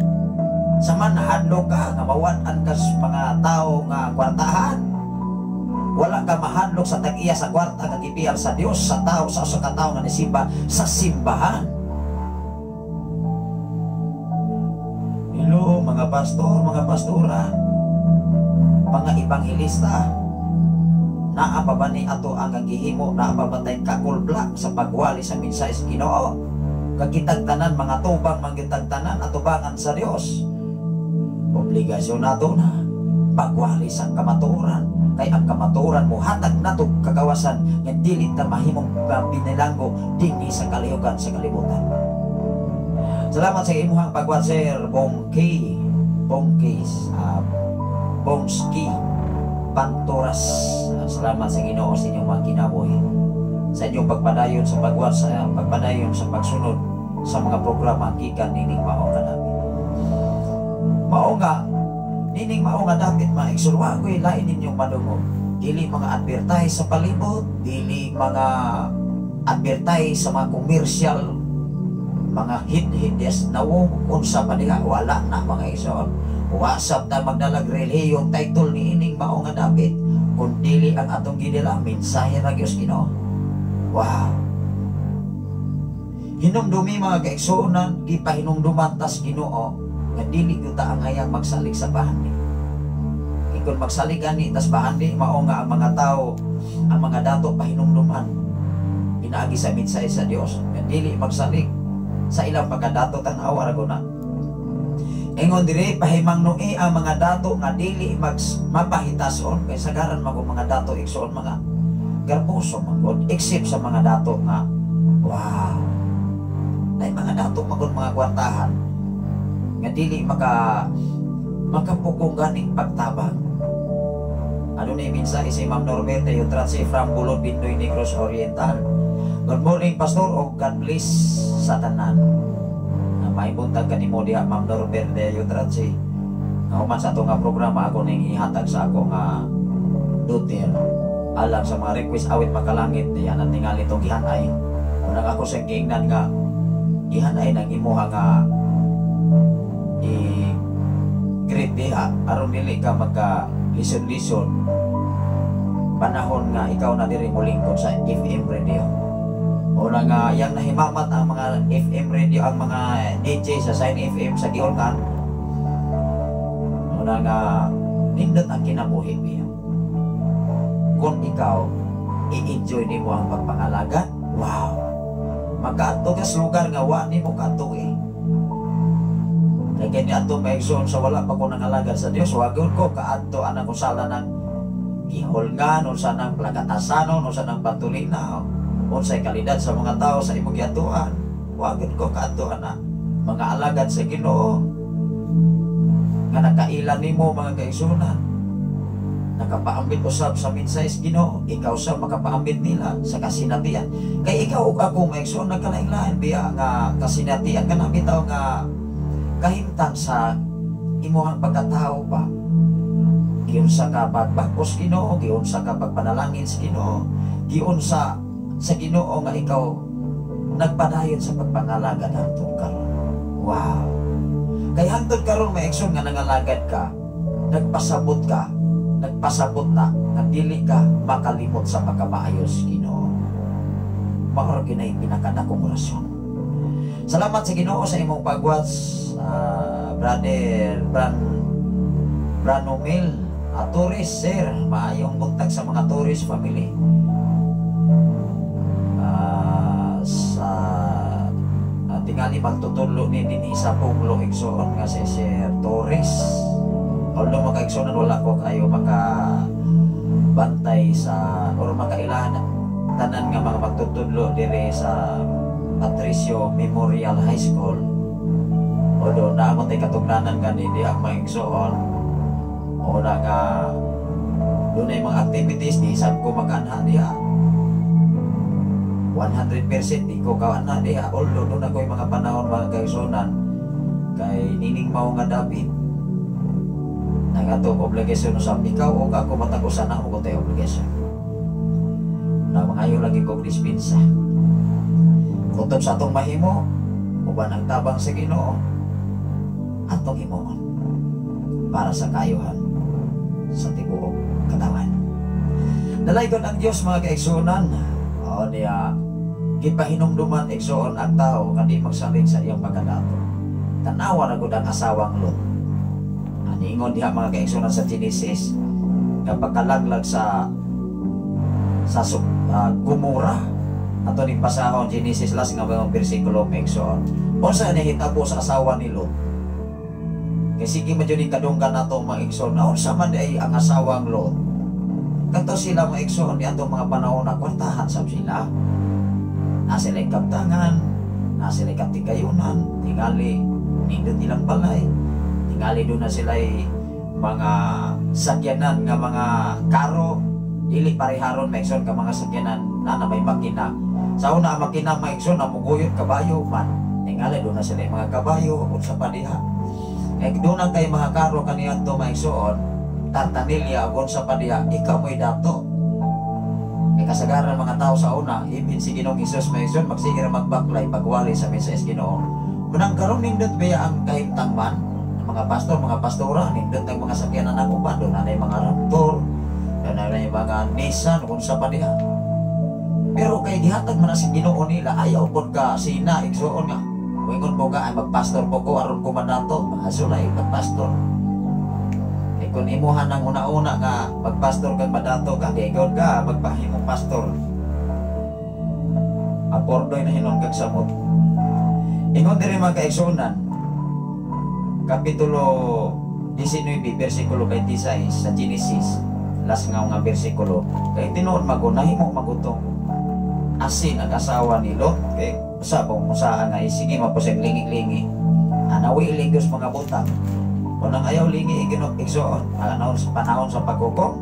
Sa man nahadlok ka nga mawad-an ka sa mga tao nga kwartahan, wala ka mahadlok sa tag-iya sa kwarta nga gibiyar sa Dios sa tao sa usa ka tawo nga nisimba sa simbahan. Hello, mga pastor, mga pastora, mga ebanghelista, naa pa ba ni ato ang gihimo, naa pa ba tay kakulbla sa pagwali sa mensahe sa Ginoo? Kagitag tanan mga tubang manggitag tanan atubangan sa Dios. Obligasyon nato na pagwali sa kamatuoran, kay ang kamatuoran mohatag nato kagawasan nga dili ta mahimong binilanggo dinhi sa kalihukan sa kalibutan. Salamat sa imuhang pagwat, Sir Bongki, Bongkis, Bongski Pantoras. Salamat sa Ginoo sa inyong mga kinabuhi, sa inyong pagpadayon sa pagwat, sa pagpadayon sa pagsunod sa mga programa gikan nining mao nga dapit. Mao nga nining mao nga dapit, mga igsoon, wa ko'y lain ninyong madungog. Dili mga advertise sa palibot, dili mga advertise sa mga commercial, mga hit-hit yes, nawong unsa pa nila, wala na mga igsoon. Wasap ta magdalag relihiyong title ni ining mao nga dapit, kun dili ang atong gidala mensahe ra gyud Ginoo. Wow. Hinumdumi mga kaigsuonan, gipahinumduman tas Ginoo nga dili gyud ta ang hayang magsalig sa bahandi. Kung magsalig ani tas bahandi, mao nga ang mga tao, ang mga dato pahinumduman pinaagi sa mensahe sa Dios nga dili magsalig sa ilang pagkadato. Tan-awa ra guna. Ingon diri, pahimangnoe ang mga dato nga dili mapahitason, kay sagaran man mga dato igsoon mga garboso man gud, except sa mga dato nga wow, ay mga dato man gud mga kwartahan nga dili makapukong ganing pagtabang. Ano ni mensahe si Ma'am Norberta Yutratsi from Bulod, Bindoy, Negros Oriental. Good morning, Pastor, o God bless sa tanan. May buntag kanimo diha, Ma'am Norberta Yutratsi. Human sa ato nga programa, ako ning ihatag sa ako nga daughter alang sa mga request awit makalangit diyan ang tingali itong gihanay. Unang ako sa giingnan nga gihanay nang imuha nga i-greet diha aron dili ka magka lison-lison panahon nga ikaw na diri molingkod sa FM radio. Una nga yang nahimamat ang mga FM radio, ang mga DJ sa Sign FM sa Giolkan. Una nga nindot ang kinabuhi niya. Kung ikaw i-enjoy nimo ang pagpangalaga, wow. Makaadto ka sa lugar nga wa nimo kaadto eh. Kay kini adto maigsoon sa wala pa ko nangalagad sa Dios, wa gyud ko kaadto anang usala ng gihulngan, unsa nang plakatasanon, unsa nang pantulina, unsay kalidad sa mga tao sa imong giadtuan. Wa gyud ko kaadto ana mga alagad sa Ginoo nga nakaila nimo mga kaigsuonan, nakapaambit usab sa mensahe sa Ginoo, ikaw sa makapaambit nila sa kasinatian. Kay ikaw ug ako maigsoon nagkalain-lain biya nga kasinatian kana bitaw nga kahimtang sa imuhang pagkatao ba. Giunsa ka pagbakos Ginoo, giunsa ka pagpanalangin sa Ginoo, giunsa sa Ginoo nga ikaw nagpadayon sa pagpangalagad hangtod karon. Wow. Kay hangtod karon maigsoon nga nangalagad ka, nagpasabot ka, nagpasabot na nga dili ka makalimot sa pagkamaayos Ginoo. Mao ra gyud pinakadakong orasyon. Salamat sa Ginoo sa imong pagwatch, Brother Branomil Torres, sir. Maayong buntag sa mga Torres family. Sa tingali magtutudlo ni dinhi sa Punglo igsoon nga si Sir Torres. Although makaigsoon wala ko kayo maka Bantay sa or makailahan tanan nga mga magtutudlo dire sa Patricio Memorial High School. Although naa man tay katugnanan gani di ang mga igsoon o na nga dunay mga activities, di sab ko mag-anha diha 100%, di ko kaanha diha. Although doon ako'y mga panahon, mga kaigsunan, kay nining mao nga David ang atong obligasyon usab, ikaw o ako, matag usa na mo tayo obligasyon na mangayo lagi kog dispensa kutob sa atong mahimo uban ang tabang sa Ginoo atong himuon para sa kaayuhan sa tibuok katawan. Dalaygon ang Dios, mga kaigsuonan. O niya gipahinumduman, igsoon, ang tao nga di magsalig sa iyang pagkadato. Tanawa na gud ang asawang Lot. Aniingon diha, mga kaigsuonan, sa Genesis nga pagkalaglag sa Gomora. Ato ning basahon Genesis, last nga mga bersikulo, mga igsoon. Unsa nahitabo sa asawa ni Lot? Kay sige man jud kadunggan nato, mga igsoon, na unsa man ay ang asawang Lot? Kato sila, mga igsoon, ni atong mga panahon na kwartahan sab sila. Na sila kaptangan, na sila katigayunan, tingali nindot nilang balay, tingali doon na sila mga sakyanan nga mga karo, dili pareharon, mga igsoon, ka mga sakyanan na na may makina. Sa una, ang makina, mga igsoon, na muguyot kabayo man. Tingali doon na sila mga kabayo, unsa pa diha. Eh, doon na kay mga karo kaniadto, mga igsoon, tartanilya, unsa pa diha, ikaw mo'y dato. Eh, kasagaran mga tao sa una, ibin si Ginoong Hesus, mga igsoon, magsige ra magbaklay pagwali sa mensahe sa Ginoo. Munang karon nindot baya ang kahimtang man ng mga pastor, mga pastora, nindot ang mga sakyanan ng uban, doon na mga Raptor, doon na mga Nissan, unsa pa diha. Pero kay gihatag man na si Ginoo nila, ayaw pod ka sina, igsoon, nga. Wingon mo ka, ay magpastor po ko, aron ko manato, asulay magpastor. Eh kung imuhan ang una-una nga magpastor kag madato ka, di ka magpahimong pastor. Apordoy na hinon kag samot. Ingon diri, mga kaigsuonan, Kapitulo 19, versikulo 26 sa Genesis, last nga nga bersikulo, kay tinuod mago nahimo magutong asin ang asawa ni Lot, kay usa kung usa nga sige mapusig lingi-lingi. Anawi iligos mga butang. Kung ang ayaw lingi iginok, igsoon, panahon sa panahon sa paghukom,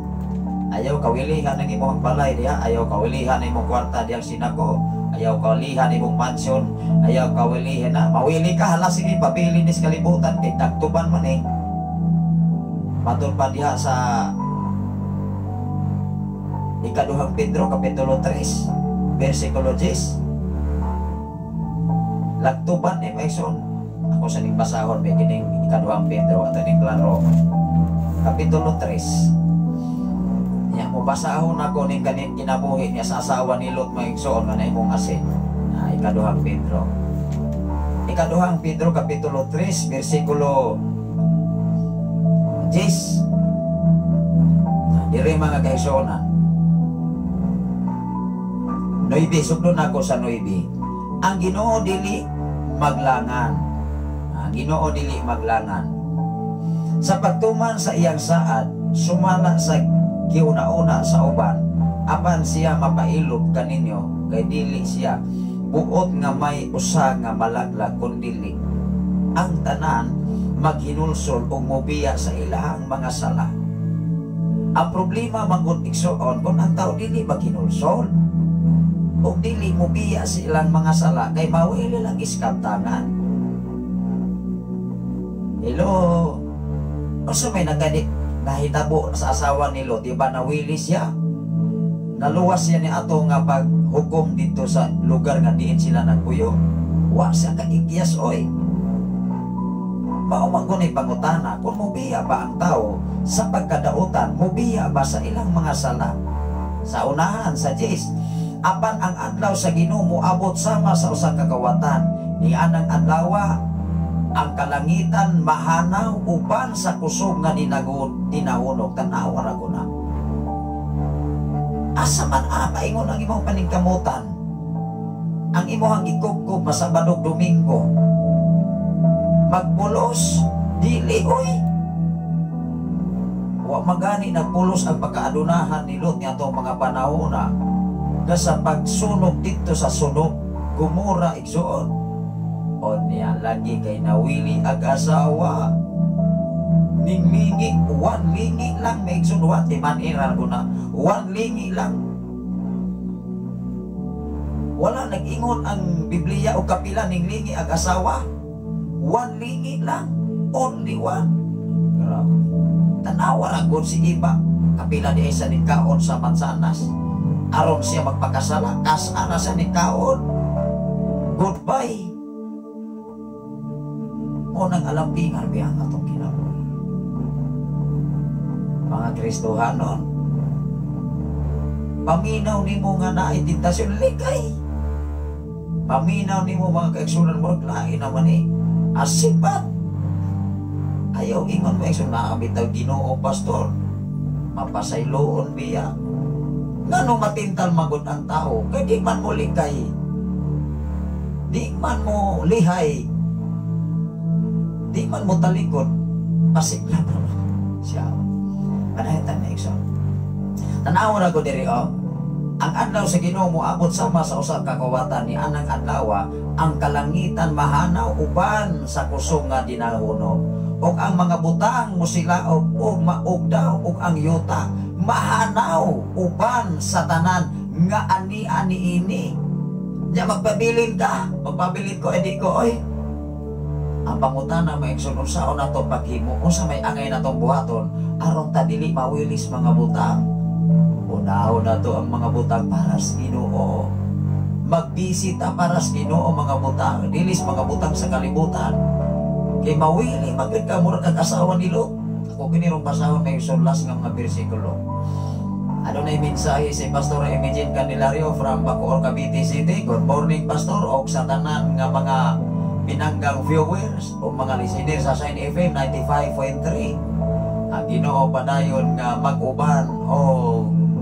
ayaw kawilihan ang imong balay diha, ayaw kawilihan ang imong kwarta diha sinako, ayaw kawilihan imong mansion, ayaw kawilihan na, mawili ka, hala sige, pabili nis kalibutan, kay tagtuban man eh. Matod pa diha sa Ikaduhang Pedro, Kapitulo 3, versikulo 10. Lagtuban ni Mason. Ako sa ning basahon, may kining Ikaduhang Pedro, ato ning klaro. Kapitulo 3. Nya mo basahon ako ning kanin kinabuhi niya sa asawa ni Lot, mga igsoon, nga imong asin. Na Ikaduhang Pedro. Ikaduhang Pedro Kapitulo 3 versikulo 10. Na, dire, mga kaigsuonan. 9, sugdon ako sa 9. Ang Ginoo dili maglangan. Ang Ginoo dili maglangan. Sa pagtuman sa iyang saad, sumala sa giuna-una sa uban, apan siya mapailob kaninyo kay dili siya buot nga may usa nga malaglag kundili ang tanan maghinulsol o mobiya sa ilahang mga sala. Ang problema manggod, igsoon, kung ang tao dili maghinulsol o dili mobiya sa ilang mga sala kay mawili lang iskaptangan. Hello? Unsa may nagani nahitabo sa asawa ni Lot, di ba nawili siya? Naluwas siya ni ato nga paghukom dito sa lugar nga diin sila nagpuyo. Wa siya kaigyas oy. Mao man ko ni pangutana kung mubiya ba ang tao sa pagkadautan, mubiya ba sa ilang mga sala? Sa unahan sa 10, apan ang adlaw sa Ginoo moabot sama sa usa ka kawatan. Ni anang adlawa ang kalangitan mahanaw uban sa kusog nga dinahunog. Tanawa ra ko na. Asa man a paingon ang imong paningkamutan? Ang imong gikubkob masabadog Domingo. Magpulos dili oy. Wa magani nagpulos ang pagkaadunahan ni Lot niadtong mga panahona nga sa pagsunog didto sa Sodom, Gomora, igsuon. Onya lagi kay nawili ag asawa. Ninglingi, one lingi lang may igsoon, wa ti man iral ko na, one lingi lang. Wala nag-ingon ang Biblia o kapila ninglingi ag asawa. One lingi lang, only one. Grabe. Tanawa ra gud si Eva, kapila di ay sa nikaon sa mansanas. Aron siya magpakasala, kas-ana sa nikaon. Goodbye. Mo nang alampingan biya ang atong kinabuhi. Mga Kristohanon, paminaw nimo nga naay tentasyon, likay. Paminaw nimo mga kaigsunan, murag lain naman eh. Asipat. Ayaw ingon mo igsoon, naa bitaw Ginoo, pastor. Mapasayloon biya. Ngano matintal magod ang tao? Kay di man mo likay. Di man mo lihay. Di man mo talikod. Pasigla mo siya. Padayon na igsoon. Tanaw ra ko diri oh. Ang adlaw sa Ginoo moabot sama sa usa ka kawatan ni anang adlaw, ang kalangitan mahanaw uban sa kusog nga dinahunog, ug ang mga butang mosilaob ug maugdaw, ug ang yuta mahanaw uban sa tanan nga ani-ani ini. Nya magpabilin ka, magpabilin ko edi ko oy. Ang pangutana mga igsoon, unsaon nato paghimo, unsa may angay natong buhaton aron ta dili mawilis mga butang? Unahon nato ang mga butang para sa Ginoo. Magbisita para sa Ginoo mga butang, dilis mga butang sa kalibutan. Kay mawili magid ka mura kag asawa ni Lot. Ako kini rong basahon may last nga mga bersikulo. Ano na mensahe si Pastor Imagine Candelario from Bacoor, Cavite City. Good morning, Pastor, og sa tanan nga mga pinanggang viewers o mga listeners sa Shine FM 95.3. Ang Ginoo padayon nga mag-uban o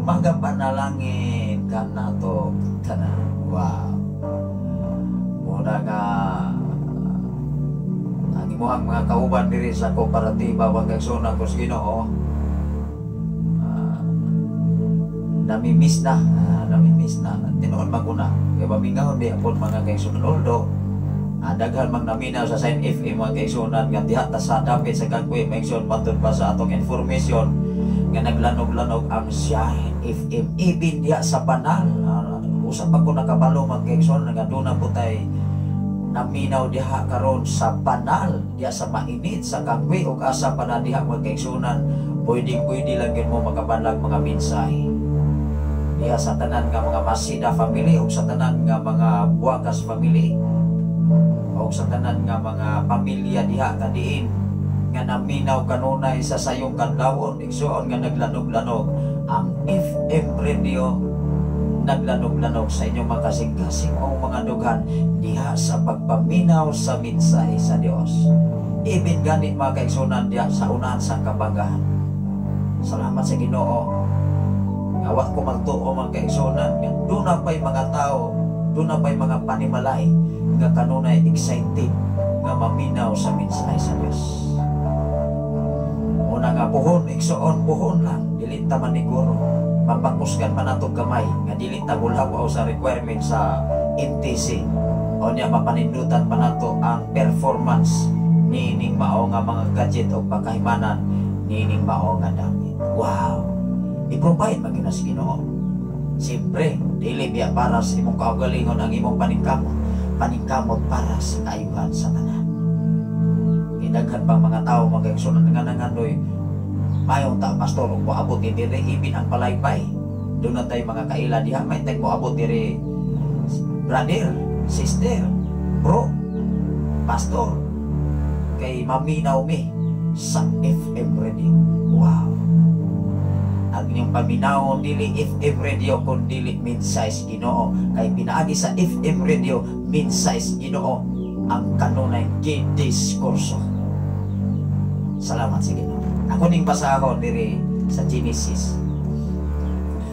magapanalangin kanato tanan. Wow. Muna nga ang imuhang mga kauban diri sa kooperatiba mga kaigsuonan ko sa Ginoo. Namimiss na, namimiss na. Tinuod man ko na. Kay mamingahon di apon mga kaigsuonan, although daghan mang naminaw sa Shine FM mga kaigsuonan nga diha ta sa dapit sa Kagwe mga igsoon, matud pa sa atong information nga naglanog-lanog ang Shine FM even diha sa banal. Usa pa ko nakabalo mga kaigsuonan nga doon na po tay naminaw diha karon sa banal diha sa mainit sa Kagwe, ug asa pa na diha mga kaigsuonan, pwedeng pwede lang gyud mo makabanlag mga mensahe diha sa tanan nga mga Masida family ug sa tanan nga mga Buakas family o sa tanan nga mga pamilya diha kadiin nga naminaw kanunay sa sayong kadlawon igsuon nga naglanog-lanog ang FM radio, naglanog-lanog sa inyong mga kasing-kasing o mga dughan diha sa pagpaminaw sa mensahe sa Dios. Even gani mga kaigsunan diha sa unahan sa kabagahan. Salamat sa Ginoo. Nga wa ko magtuo mga kaigsunan nga doon na pa'y mga tao, doon na pa'y mga panimalay nga kanunay excited nga maminaw sa mensahe sa Dios. Una nga puhon, igsuon, puhon lang, dili ta maniguro. Mapakusgan pa nato gamay nga dili ta gulhaw sa requirement sa NTC. O niya mapanindutan pa nato ang performance niining mao nga mga gadget o pagkahimanan niining mao nga damit. Wow! I-provide man gyud na sa Ginoo. Siyempre, dili biya para sa imong kaugalingon ang imong paningkamot. Paningkamot para sa kaayuhan sa tanan. Kay daghan pang mga tao mga kaigsuonan nga nangandoy, mayo ta pastor ug moabot ni diri ibin ang palaypay. Doon na tayo mga kaila diha may tay moabot diri, brother, sister, bro, pastor, kay maminaw mi sa FM radio. Wow. Ang inyong paminaw dili FM radio kun dili mensahe sa Ginoo, kay pinaagi sa FM radio mensahe sa Ginoo ang kanunay gidiskurso. Salamat sa Ginoo. Ako ning basahon diri sa Genesis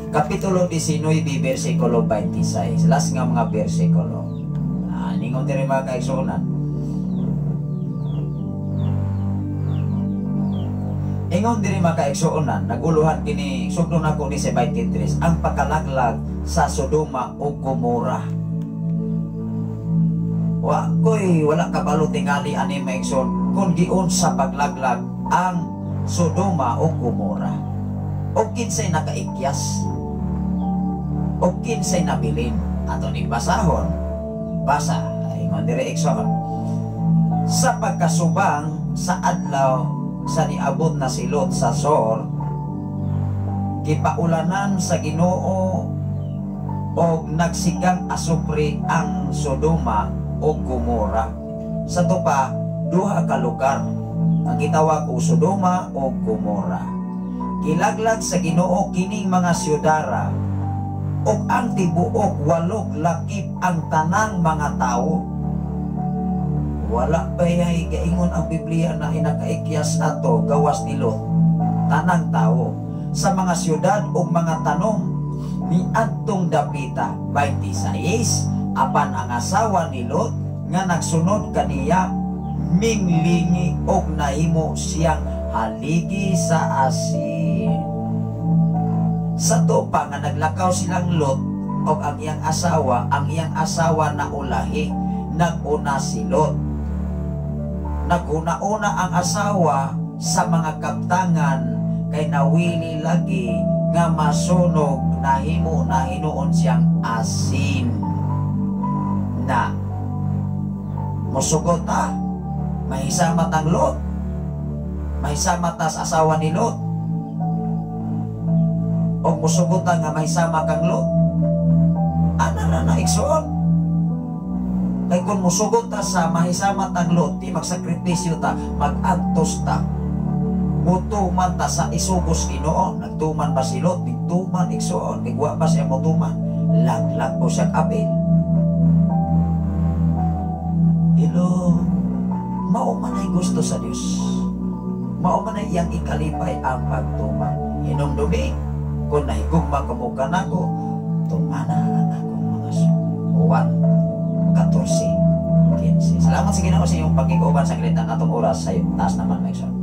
Kapitulo 19, versikulo 26. Last nga mga versikulo. Ningon diri mga kaigsuonan. Ingon diri, mga kaigsuonan, naguluhan kini, sugdon ako ni sa 23, ang pagkalaglag sa Sodoma o Gomora. Wa koy wala kabalo tingali ani, mga igsoon, kung giunsa paglaglag ang Sodoma o Gomora. O kinsay nakaikyas. O kinsay nabilin. Ato ni basahon. Basa, ingon diri, igsoon. Sa pagkasubang sa adlaw sa niabot na si Lot sa Zoar, gipaulanan sa Ginoo og nagsigang asupre ang Sodoma o Gomora. Sa pa, duha ka lugar ang gitawag og Sodoma o Gomora. Gilaglag sa Ginoo kining mga syudara ug ang tibuok walog lakip ang tanang mga tawo. Wala pa yay gaingon ang Biblia na inakaikyas ato gawas ni Lot. Tanang tao sa mga syudad ug mga tanom ni adtong dapita. 26. Apan ang asawa ni Lot nga nagsunod kaniya minglingi og nahimo siyang haligi sa asin. Sa pa nga naglakaw silang Lot og ang iyang asawa, ang iyang asawa na ulahi, nag-una si Lot. Naguna-una ang asawa sa mga kaptangan kay nawili lagi nga masunog, nahimo na hinuon siyang asin na musugot ta mahisamat ang Lot, mahisamat ta sa asawa ni Lot, o musugot ta nga mahisama kang Lot. Ana na na, igsoon, kay kung musugot ta sa mahisamat ang Lot, di magsakripisyo ta, magantos ta, mutuman ta sa isugos Ginoo. Nagtuman ba si Lot? Nagtuman, igsoon. Kay wa pa siya motuman, laglag po siya apil. Hello, mao man ay gusto sa Dios, mao man ay iyang ikalipay ang pagtuman. Hinumdumi, kung nahigugma kamo kanako, tumana ang akong mga sugo. 1, 14, 15. Salamat sa Ginoo sa iyong pagkikuban sa kalitan atong oras sa taas naman, mga igsoon.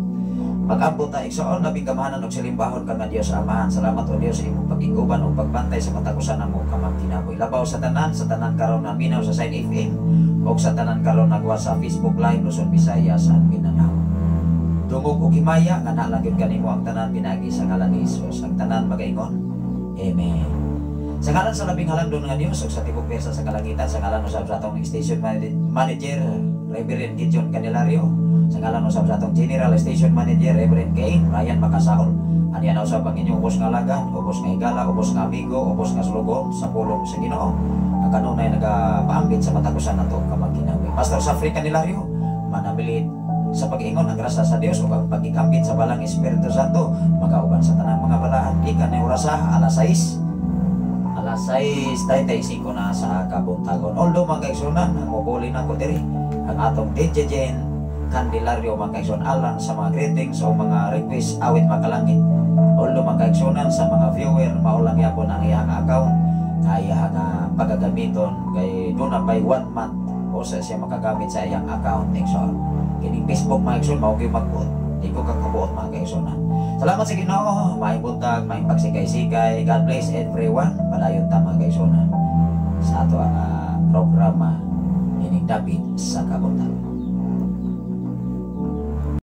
Pag-ambot ta, igsoon, labing kamahanan og salimbahon ka nga Dios Amahan. Salamat, o Dios, sa imong pagkikuban o pagbantay sa matag usa namo ka magkinabuhi. Labaw sa tanan karon na minaw sa Side FM o sa tanan karon nagwa sa Facebook Live Luzon, Visayas at Mindanao. Dungog og himaya nga naa lang gyud kanimo ang tanan pinaagi sa ngalan ni Jesus. Ang tanan magaingon. Amen. Sa ngalan sa labing halandon nga Dios ug sa tibok pwersa sa kalangitan, sa ngalan usab sa atong station manager Reverend Gideon Candelario, sa ngalan usab sa atong General Station Manager Reverend Kane Ryan Macasaol, aniya na usab ang inyong ubos nga alagad, ubos nga higala, ubos nga amigo, ubos nga sulugon sa pulong sa Ginoo. Ang kanunay nagapaambit sa matag usa nato ka magkinabuhi. Pastor Safri Candelario, manabilid sa pag-ingon ang grasya sa Dios ug ang pagikambit sa Balaang Espiritu Santo magauban sa tanang mga balaan gikan ni orasa alas 6, alas 6:35 na sa kabuntagon. Although, mga kaigsunan, ang mubuli na ko diri ang atong DJ Jen Candelario, mga kaigsunan, alang sa mga greetings o mga request awit makalangit. Although, mga kaigsunan, sa mga viewer, mao lang yapon ang iyang account nga iyang pagagamiton kay doon na by one month o sa siya makagamit sa iyang account, igsoon. Kining Facebook, mga igsoon, mao gyud magbuot. Di ko kakabuot, mga kaigsunan. Salamat sa Ginoo, maayong buntag, maayong pagsikay-sikay. God bless everyone. Padayon ta, mga kaigsunan, sa ato ang programa ining Dapit sa Kabuntagon.